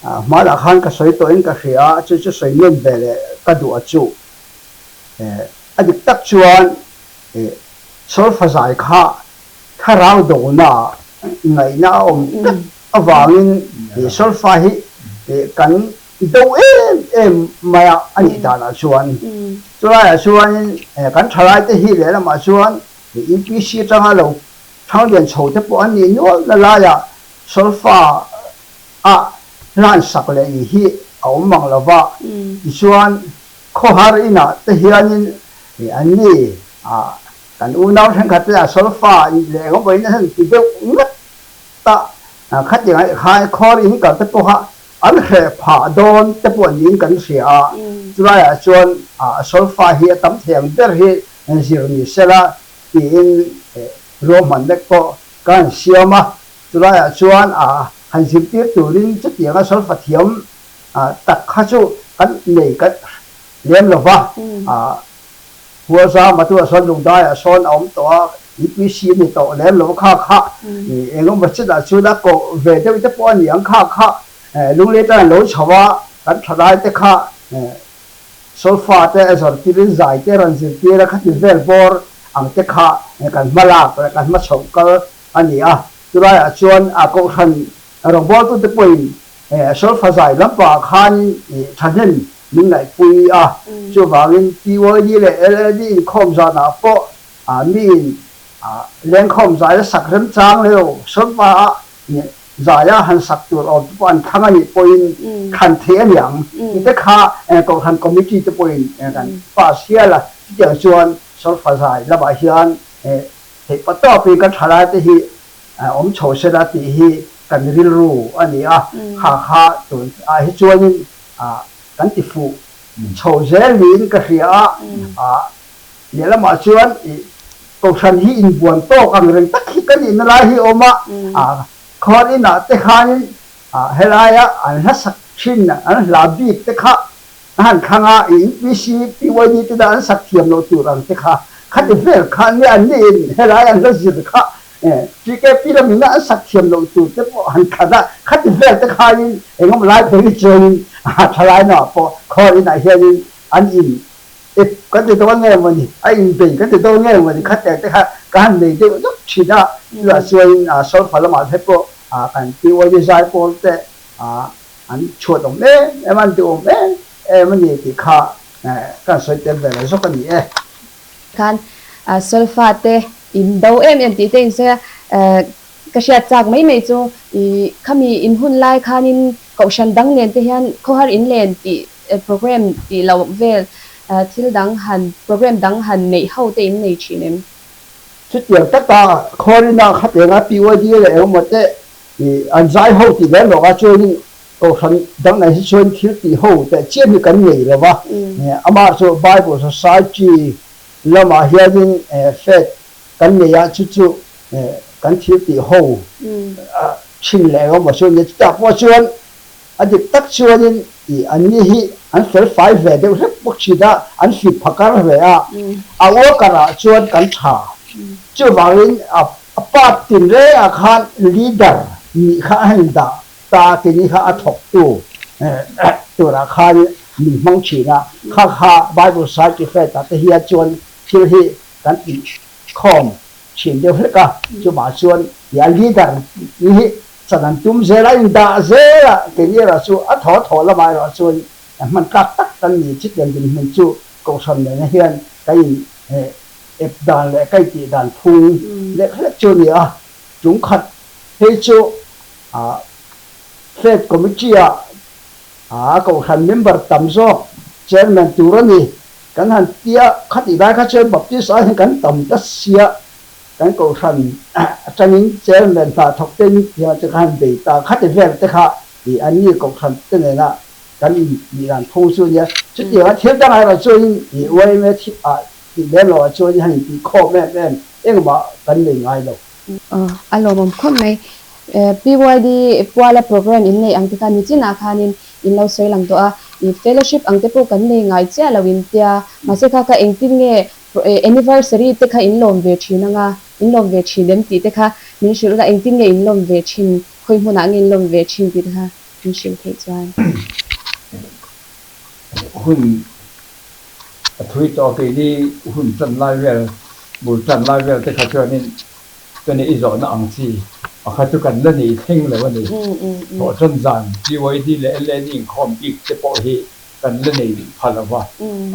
hmanah khan ka sawi tawhin ka hria a, chu chu sawi nem ve leh ka duh a chu. A dik tak chuan solfa zai kha Thlarau dona ngaihna a awm tlat avangin he solfa hi kan do em em mai a, a nih danah chuan. Chulaiah chuanin kan thalaite hi lehlamah chuan UPC atanga lo thanglian chho te pawh an nih nual na laiah solfa a hlansak leh ih hi a awm mang lo va. Tichuan khawhar inah te hianin anni Kan unau thenkhat te a solfa leh eng emaw in a han ti deuh ngat a, khatiang ah khan khawr in kal te pawh kha an hreh phah dawn te pawh niin kan hria a, chulai ah chuan solfa hi a tam thei ang ber hi zir ni sela tiin ruahman vek pawh ka han siam a, chulai ah chuan han zirtir turin chutianga solfa thiam tak kha chu kan nei kan lem lova. Huaza Matua sawn Lungdaiah sawn a awm tawh a, UPC a ni tawh lem lo kha kha eng emaw chinah chuan a koh ve deuh te pawh a ni ang kha kha Lunglei tan a lo chho a, kan thalai te kha solfa te a zawr tirin zai te a rawn zirtir a, khati vel bawr ang te kha kan hma lak leh kan hma chhoh kal a ni a, chulaiah chuan a kohhran rawngbawltute pawhin Solfa zai lampangah khan thahnem min ngaihpui a, chuvangin PYD leh LLD inkhawm zanah pawh miin lengkhawm zai a sak remchang leo solfa a zaia han sak tur awm te pawh an thlang a nih pawhin thlan theih a niang tih te kha Kohhran Committee te pawhin kan pass hial a, chutiang chuan solfa zai lamah hian theihpa tawpin kan thalai te hi awm chho sela tih hi kan rilru a ni a, kha kha tun ah hi chuanin kan ti fuh chho zel niin ka hria a, lehlamah chuan Kohhran hi inbuan tawk ang reng tak hi ka nihna lai hi a awm a, khawn inah te khanin helaia an hla sak thin an hla bik te kha A han thlang a, i UPC, PYD te dan an sak thiam loh tur ang te kha, khati vel kha nia an niin helai an hla zir kha TKP lamin an sak thiam loh tur te pawh han thlan a, khati vel te khain engemaw lai phei hi chuanin thalai naah pawh khawl inah hianin an in ep kan ti dawn nge mawni, a inbei kan ti dawn nge mawni khatiang te kha ka han nei deuh deuh thin a, chutah chuanin solfa lamah te pawh kan PYD zaipawl te An chhuat awm em em a, an ti awm em em a ni tih kha kan sawi tel ve lo zawk a ni e. Khan solfa te in do em em tih te in sawi a, ka hriat chak mai mai chu i khami in hun lai khanin kohhran dang nen te hian khawhar in len tih program tih loh vel thil dang han program dang han neih ho te in nei thin em? Chutiang taka khawrina khatianga PYD leh engemaw te I an zai ho tih lem lawk ah chuanin Kohhran dang nei hi chuan thil tih ho teh chiam hi kan nei lo va, amah chu Bible Society lamah hianin faith kan nei a, chu chu kan thil tih ho thin leh emaw chu a nia. Chutah pawh chuan a dik tak chuanin i anni hi an fel fai ve deuh hlek bawk thin a, an fip phakar ve a, a worker ah chuan kan tha. Chuvangin a A part tin rengah khan leader nih kha a han dah ta tini kha a thawktu turah khan min hmang thin a, kha kha Bible Society Fed ah te hian chuan thil hi kan tih khawm thin deuh hlek a, chuvah chuan tia leader hi chan an tum zel a, indah zel a, keini erawh chu a thaw thaw lamah erawh chuan hman tlak tak kan ni, chutiang dinhmun chu Kohhran nena hian ka in ep dan leh ka intih dan phung lek hlek chu a ni a, tum khat phei chu Fed Committee ah Kohhran member tam zawk Chairman tur a ni kan han tia, khatih lai kha chuan Baptist ah hian kan tam ta sia, kan Kohhran atangin Chairman hna thawk te hian chu ka han bei ta, khati vel te kha an ni Kohhran te nena kan intih dan phung chu a nia. Chutianga thil dangah erawh chuanin ih yma ah tih lem lohah chuanin han intih khawm em em engmah kan nei ngai lo. Aw, a lawmawm khawp mai. PYD puala program in nei ang te kha nichinah khanin in lo sawi lang tawh a, ih fellowship ang te pawh kan nei ngai chiah lo in tia, mahse kha kha engtin nge anniversary te kha in lawm ve thin anga, in lawm ve thin em tih te kha min hrilh ula, engtin nge in lawm ve thin, khawi hmunah nge in lawm ve thin tih te kha. Min hrilh theih chuan. Hun a thui tawh a keini hun tan lai vel bul tan lai vel te kha chuanin chuanin i zawhna ang chi a kha chu kan la nei thleng lo a ni. Thawhtan zan PYD leh LAD inkhawm bik te pawh hi kan la nei pha lo va,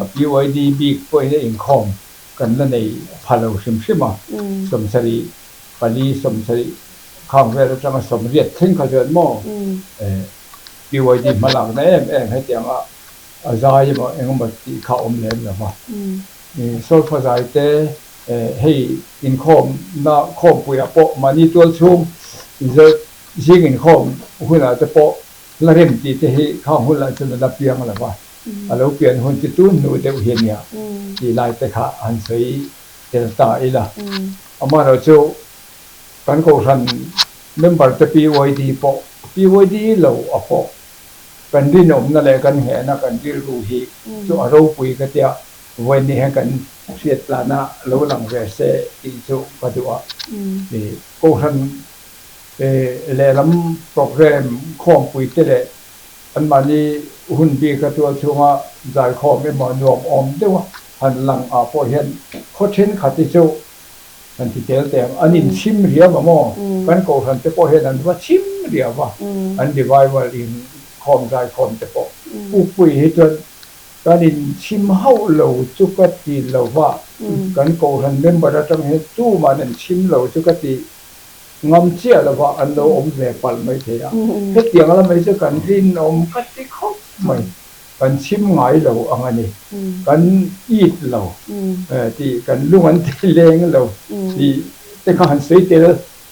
a PYD bik pawhin a inkhawm kan la nei pha lo hrim hrim a, 74 70 Khang vel atanga 80 thleng kha chuan maw PYD hma lakna em em hetianga a zai emaw engemaw tih kha a awm lem lo va. Solfa zai te hei inkhawmna khawmpuiah pawh mahni tual chhung zing inkhawm hunah te pawh hla rem tih te hi khang hun lah chuan a la piang lo va. A lo pian hun chu tun hnu deuh hi a nia tih lai te kha han sawi tel ta ila. Amaherawhchu Kan kohhran member te PYD pawh PYD lo a pawh kan rinawmna leh kan nghehna kan rilru hi chu a ropui ka tia vawiin hian kan hriat tlana lo lang ve se tih chu ka duh a. Kohhran lehlam program khawmpui te leh anmahni hun bik a tual chhunga zaikhawm emaw nuam awm deuha han lang ah pawh hian khaw thenkhat hi chu Kan ti tel teh ang, an inchhim riau a maw? Kan kohhran te pawh hian an va chhim riau a, an revival inkhawm zaikhawm te pawh. Pukpui hi chuan kan inchhim hauh lo chu ka ti lo va, kan kohhran member atang hian tuman an chhim lo chu ka ti ngam chiah lo va, an lo awm ve palh mai thei a. Hetiang lamah hi chu kan rinawm ka ti khawp mai. Kan chhim ngai lo ang a ni. Kan it lo tih kan lung an ti leng lo tih te kha han sawi tel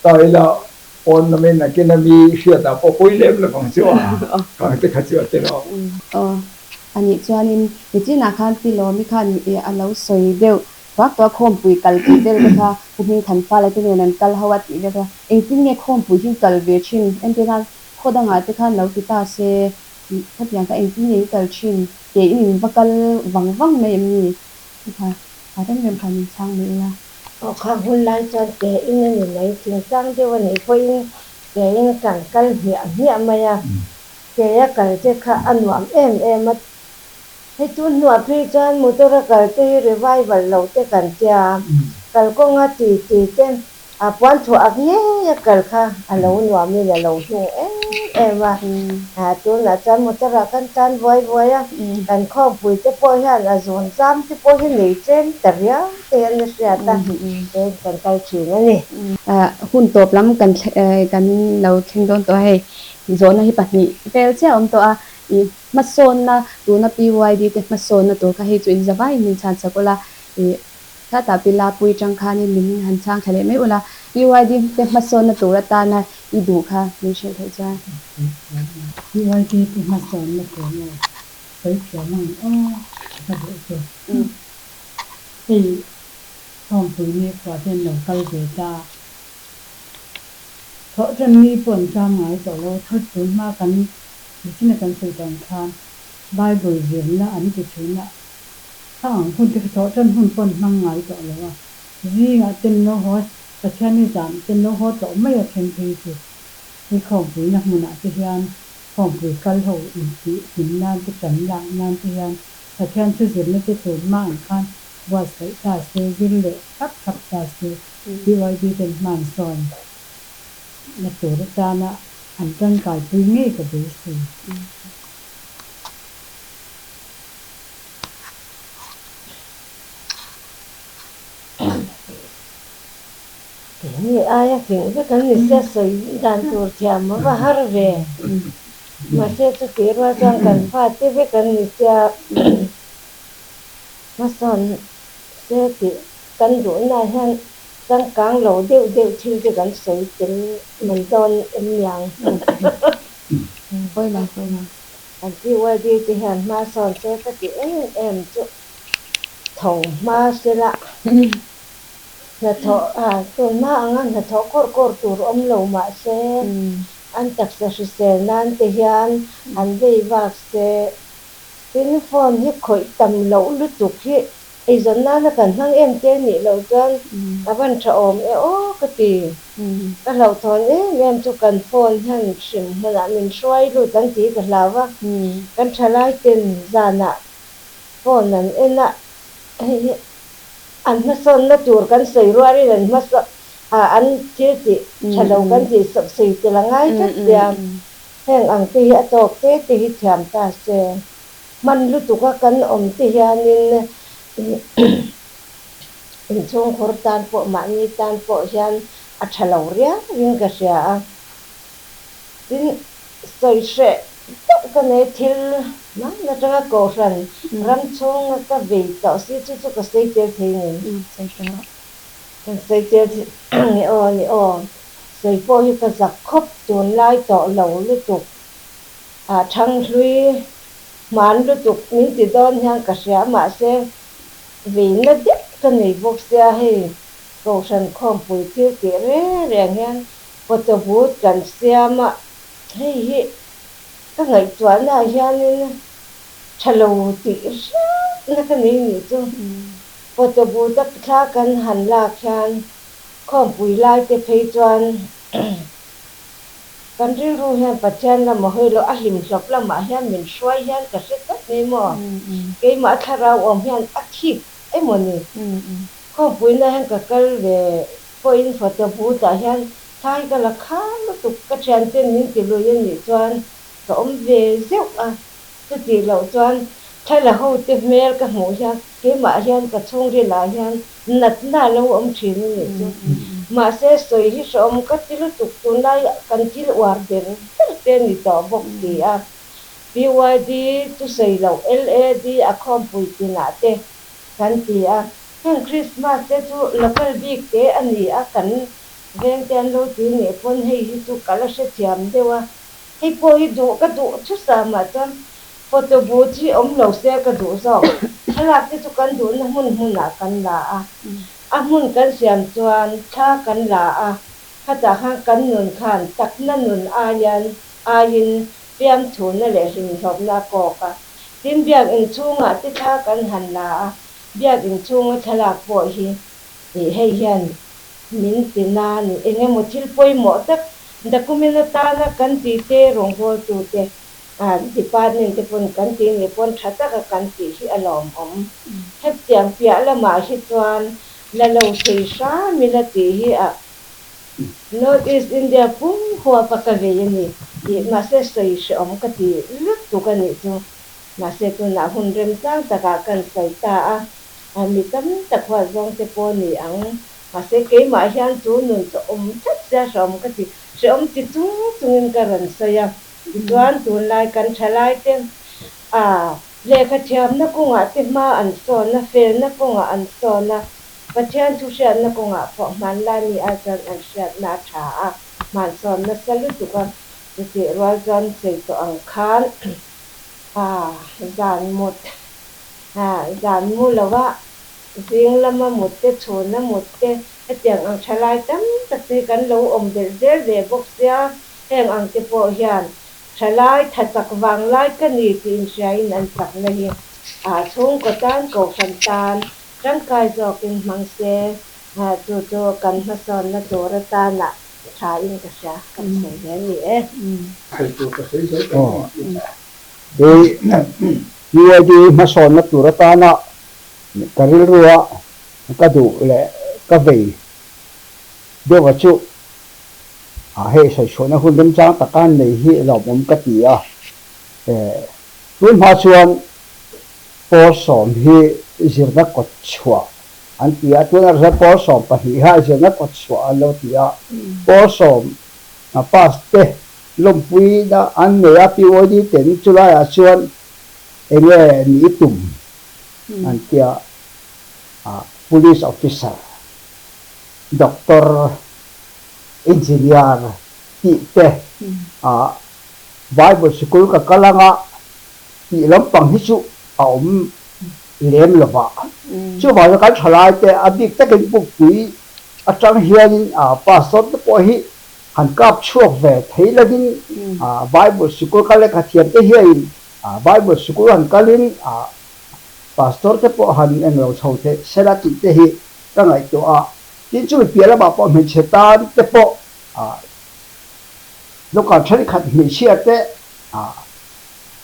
ta ila pawn lamin a kena mi hriatah pawh pawi lem lo ang chu a kang te kha chu a tel awm. Aw a nih chuanin nichinah khan Pi Lawmi khan a lo sawi deuh tuak tuak khawmpui kal tih vel te kha Pu Hmingthanfala te nen an kal ho a tih vel te kha engtin nge khawmpui hi kal ve thin entirna khaw dangah te khan lo ti ta se Khatiang kha engtin nge i kal thin? Ke in in va kal vang vang mai em ni? Ti kha a rem rem khan min chhang mai ula. Aw kha hun lai chuan ke in a ni mai, thingtlang deuh a nih pawhin ke in kan kal hmiah hmiah mai a, ke a kal te kha a nuam em em a. Hei tun hnuah phei chuan motor a kal te hi revival lo te kan tia, kalkawnga ti ti te A puan thuah ak ngei a kal kha a lo nuamin a lo hnung em em a. Tunah chuan motor ah kan tan vuai vuai a, kan khawmpui te pawh hian a zawn zam te pawh hi nei tlem ta riau te hian a hriat a, tin kan kal thin a ni. Hun tawp lam kan kan lo thleng dawn tawh a hei, zawhna hi pahnih vel chiah a awm tawh a, i hmasawnna tuna PYD te hmasawnna tur kha hei chu inzavaiin min chhan chak ula, i Tata pi Lapui tang khanin min han chhang thla leh mai ula, PYD te hmasawnna tur atana i duh kha min hrilh theih chuan. PYD te hmasawnna tur maw sawi thiam ang aw ka duh chu. Hei Thawmpui ni kua te an lo kal ve ta. Thawhṭan ni pawh an tlang ngai tawh lo, thawt tun hma kan nichin a kan sawi tawh ang khan Bible zirna an ti thin a, A ang hun te kha thawh tan hun pawn hmang ngai tawh lo a, zingah ten lo haw Pathian ni zan ten lo haw tawh mai a then phei chu hei khawmpuina hmunah te hian Khawmpui kal ho intih hlim nan te tan lak nan te hian Pathian thu zirna te tun hma ang khan buatsaih ta se, zir leh thlap thlap ta se, PYD ten hman sawn na tur atana an tangkaipui ngei ka beisei. Keini aia fing vek an ni sia sawi dan tur thiam a va har ve. Mahse chutih rual chuan kan fate vek an ni sia hmasawn se tih kan duhnaah hian changkang lo deuh deuh thil te kan sawi tel mai dawn em niang. An PYD te hian hmasawn se ka ti em em chu tho hma sela hnathawh a tun hma anga hnathawh kawr kawr tur awm lo mahse an taksa hrisel nan te hian an vei vak se tin phone hi khawih tam loh lutuk hi eizawn nana kan hmang em te nih loh chuan a van tha awm e aw ka ti. Ka hlauhthawn em em chu kan phone hian hrim hmunah min hruai lut ang tih ka hlau a, kan thalai ten zanah phone an en a, hei hi an hmasawnna tur kan sawi rualin an hmasa ah an thil tih tha lo kan tih sawi tel a ngai tlat sia, heng ang te hi a tawk te te hi thiam ta se, hman lutuk a kan awm te hianin Inchhungkhur tan pawh mahni tan pawh hian a tha lo riau in ka hria a, tin sawi hreh deuh ka nei thil hman atanga kohhran ram chhunga ka vei tawh si chu chu ka sawi tel thei ngei. Kan sawi tel thei nge aw ni aw, sawi pawh hi ka zak khawp tunlai tawh lo lutuk ah thanghlui hman lutuk min ti dawn hian ka hria mahse Veina deuh ka nei bawk sia hei Kohhran khawmpui thil tih reng reng hian photo booth kan siam a, hei hi ka ngaihtuahnaah hianin tha lo tih hriatna ka nei nih chu. Photo booth a thla kan han lak hian khawmpui lai te phei chuan Kan rilru hian Pathian lama hawi loh a hlimhlawp lamah hian min hruai hian ka hre tlat mai maw? Keimah thlarau awm hian a thik emaw ni? Khawmpuina hian ka kal ve pawhin photo booth ah hian thai ka la khar lutuk ka thianten min ti lui a nih chuan ka awm ve zeuh a, chutih loh chuan thla ho te hmel ka hmuh hian keimah hian ka chhungril ah hian natna a lo awm thin a nih chu. Mahse sawi hi hrehawm ka ti lutuk tunlai kan thil uar ber ber te a ni tawh bawk si a. PYD chu sawi loh LAD a khawmpui tinah te kan ti a. Heng Christmas te chu local bik te a ni a kan veng te an lo ti nih pawn hei hi chu ka la hrethiam deuh a. Hei pawh hi duh ka duh thusam ah chuan Photo booth hi awm lo se ka duh zawk. Thlalak te chu kan duhna hmun hmunah kan la a. A hmun kan siam chuan thla kan la a, khatah khan kan nun khan takna nun aian aiin fiamthuna leh hlimhlawpna a kawk a. Tin, biakinn chhungah te thla kan han la a, biakinn chhunga thlalak pawh hi ih hei hian min ti na a ni. Eng emaw thil pawimawh tak document atana kan tih te rawngbawltute Department te pawn kan tih nih pawn tha taka kan tih hi a lawmawm. Hetiang piah lamah hi chuan la lo thei hram ila tih hi a North East India pum huapa ka vei a ni tih mahse sawi hrehawm ka ti lutuk a nih chu. Mahse tunah hun remchang takah kan sawi ta a, mi tam tak huat zawng te pawh ni ang. Mahse keimah hian chu nun chu awm tlat sia hrehawm ka ti hrehawm ti chung chungin ka rawn sawi a. Tichuan, tunlai kan thalaite a lehkha thiamna kawngah te hma an sawn a, felna kawngah an sawn a, Pathian thu hriatna kawngah pawh hmanlai mi ai chuan an hriatna a tha a, hma an sawn nasa lutuk a, chutih rual chuan sawi tawh ang khan a zan mut zan mu lova zing lama mut te, chhuna mut te, hetiang ang thalai tam tak te hi kan lo awm belh zel ve bawk sia. Heng ang te pawh hian thalai tha chak vang lai ka ni tih inhriain an chakna hi chhungkaw tan kohhran tan tangkai zawkin hmang se, chu chu kan hmasawnna tur atana Tha in ka hria, ka sawi ve a ni e. Hei UID hmasawnna tur atana ka rilrua ka duh leh ka vei deuha chu hei sawichhuahna hun remchang taka nei hi lawmawm ka ti a. Tun hma chuan pawl sawm hi zirna kawt chhuah an ti a, tunah chuan pawl 12 a zirna kawt chhuah an lo ti a, pawl sawm pass te lawmpuina an nei a, PYD ten chulaiah chuan enge nih tum an ti a, Police Officer, Doctor, Engineer tih te Bible sikul ka kal anga tih lampang hi chu a awm lem lo va. Chuvang chuan kan thalai te a bik takin Pukpui atang hianin pastor te pawh hi han kap chhuak ve thei lovin Bible sikul kal lehkha thiam te hianin Bible sikul han kalin pastor te pawh han englo chho theih sela tih te hi ka ngaihtuah a. Tin chumi piah lamah pawh hmeichhe tan te pawh local thenkhat hmeichhia te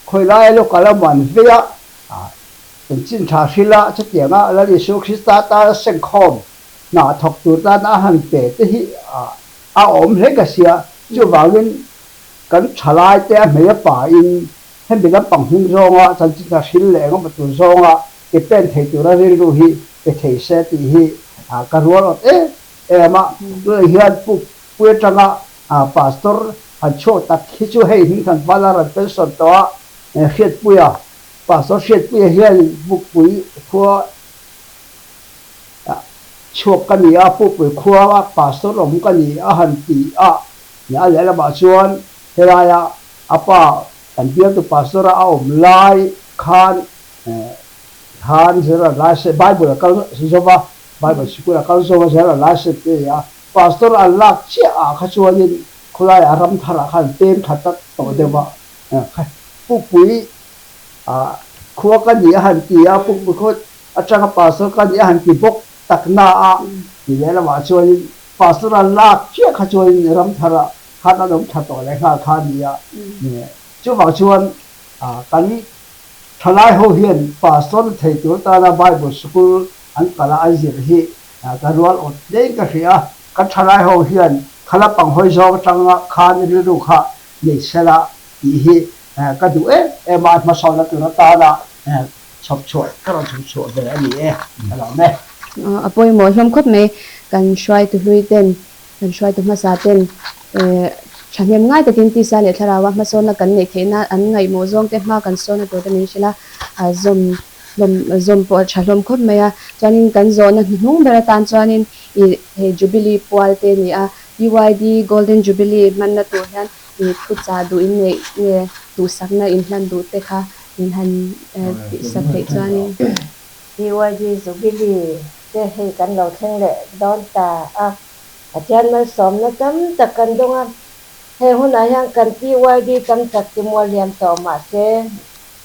Khawilaia local a man vei a, chanchin tha hril a, chutianga Lal Isua Krista tana sengkhawm hna thawk tur tana a han pe te hi a awm hle ka sia. Chuvangin kan thalaite a hmei a pain hemi lampang hming zawnga chanchin tha hril leh engemaw tur zawnga ke pen thei tura rilru hi pe thei se tih hi ka rual awt em em a. Tunah hian Pukpui atanga Pastor han chhuak tak hi chu hei hming vala rawn pension tawh a, Hriatpuia, Pastor Hriatpuia hian Pukpui khua chhuak ka ni a, Pukpui khua Pastor awm ka ni a han ti a, a lehlamah chuan helaia a pa kan bialtu Pastor a awm lai khan khan General License Bible a kal zova, Bible sikul a kal zova General License te a Pastor an lak chiah ah kha chuanin khawlaiah ram tharah khan peng tha tak tawh deuh a, Pukpui khua ka ni a han ti a, Pukpui khua atanga Pastor ka ni a han ti bawk tak na a, ti leh lamah chuanin Pastor an lak chiah kha chuanin ram tharah khan an awm tha tawh leh nghal kha a ni a, chuvang chuan kan thalai ho hian Pastor thei tur tana Bible sikul an kal a an zir hi Ka rual awt hlein ka hria a, kan thalai ho hian khala panghawi zawng atanga khan rilru kha nei sela tih hi ka duh em em a, hmasawnna tur atana chhawp chhuah ka rawn chhawp chhuah ve a ni e, ka lawm e. A pawimawh hlawm khawp mai, kan hruaitu hlui ten, kan hruaitu hmasa ten thahnem ngai takin tisa leh thlarau a hmasawnna kan neih theihna an ngaihmawh zawng te hma kan sawnna tur te min hrilh a, zawm hlawm zawm pawh a tha hlawm khawp mai a. Chuanin kan zawhna hnuhnung ber atan chuanin ih hei Jubilee pual te a ni a, PYD Golden Jubilee hmanna tur hian ih thuchah duh in neih nge duhsakna in hlan duh te kha min han tihsak theih chuanin. PYD Jubilee te hei kan lo thleng leh dawn ta a, Pathian malsawmna tam tak kan dawng a, heng hunah hian kan PYD tam tak ti mual liam tawh mahse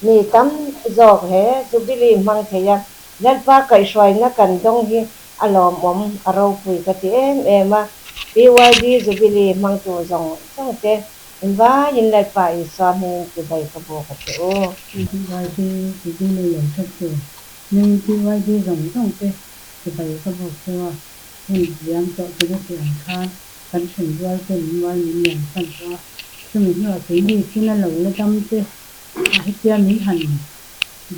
Mi tam zawk he Jubilee hmang thei a, Lalpa kaihhruaina kan dawng hi a lawmawm, a ropui ka ti em em a. PYD Jubilee hmangtu zawng zawng te invaiin Lalpa Isua hmingin chibai ka bawk a che u. PYD Jubilee lo hre tu hming PYD zawng zawng te chibai ka bawk cheu a, hun liam tawh tuna tih ang khan kan then rual ten mual min lian san tawh a, chumi hnuah keini china lo la dam te A hetia min han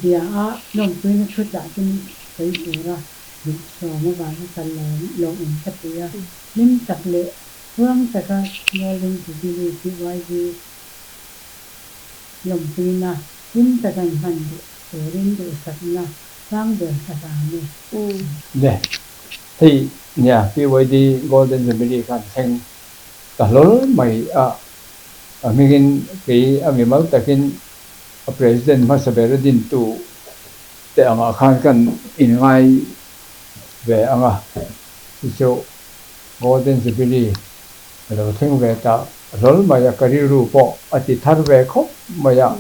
bia a, lawmpuina thu tlah chu min sawi tur a, min sawm avanga ka lawm lawmawm ka ti a. Hlim tak leh huang taka Golden Jubilee PYV lawmpuina hlim taka in hman duh turin duhsakna sang ber ka hlan e. Le, hei nia PYD Golden Jubilee khan thleng ta hlawl mai a. A hmingin kei a mimal takin a President hmasa ber a dintu te angah khan kan inngai ve ang a, chu chu Golden Jubilee a lo thleng ve ta hlawl mai a, ka rilru pawh a ti thar ve khawp mai a,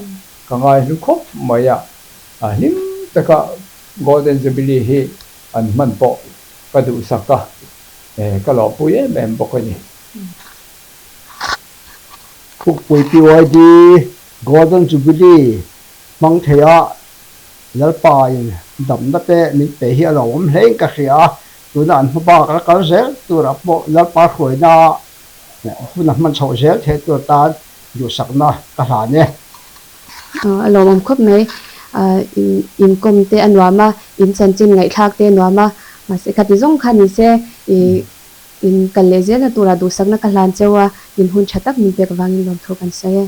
ka ngaihlu khawp mai a, a hlim taka Golden Jubilee hi an hman pawh ka duhsak a, ka lawhpui em em bawk a ni. Pukpui PYD Golden Jubilee hmang theia Lalpain damna te min pe hi a lo awm hlein ka hria a, tuna an hmabak la kal zel turah pawh Lalpa hruaina hun a hman chhoh zel theih tur tan duhsakna ka hlan e. A lawmawm khawp mai. Inkawm te a nuam a, in chanchin ngaihthlak te a nuam a, mahse khati zawng kha ni se i in kal leh zelna turah duhsakna ka hlan cheu a, in hun tha tak min pek avangin lawmthu kan sawi e.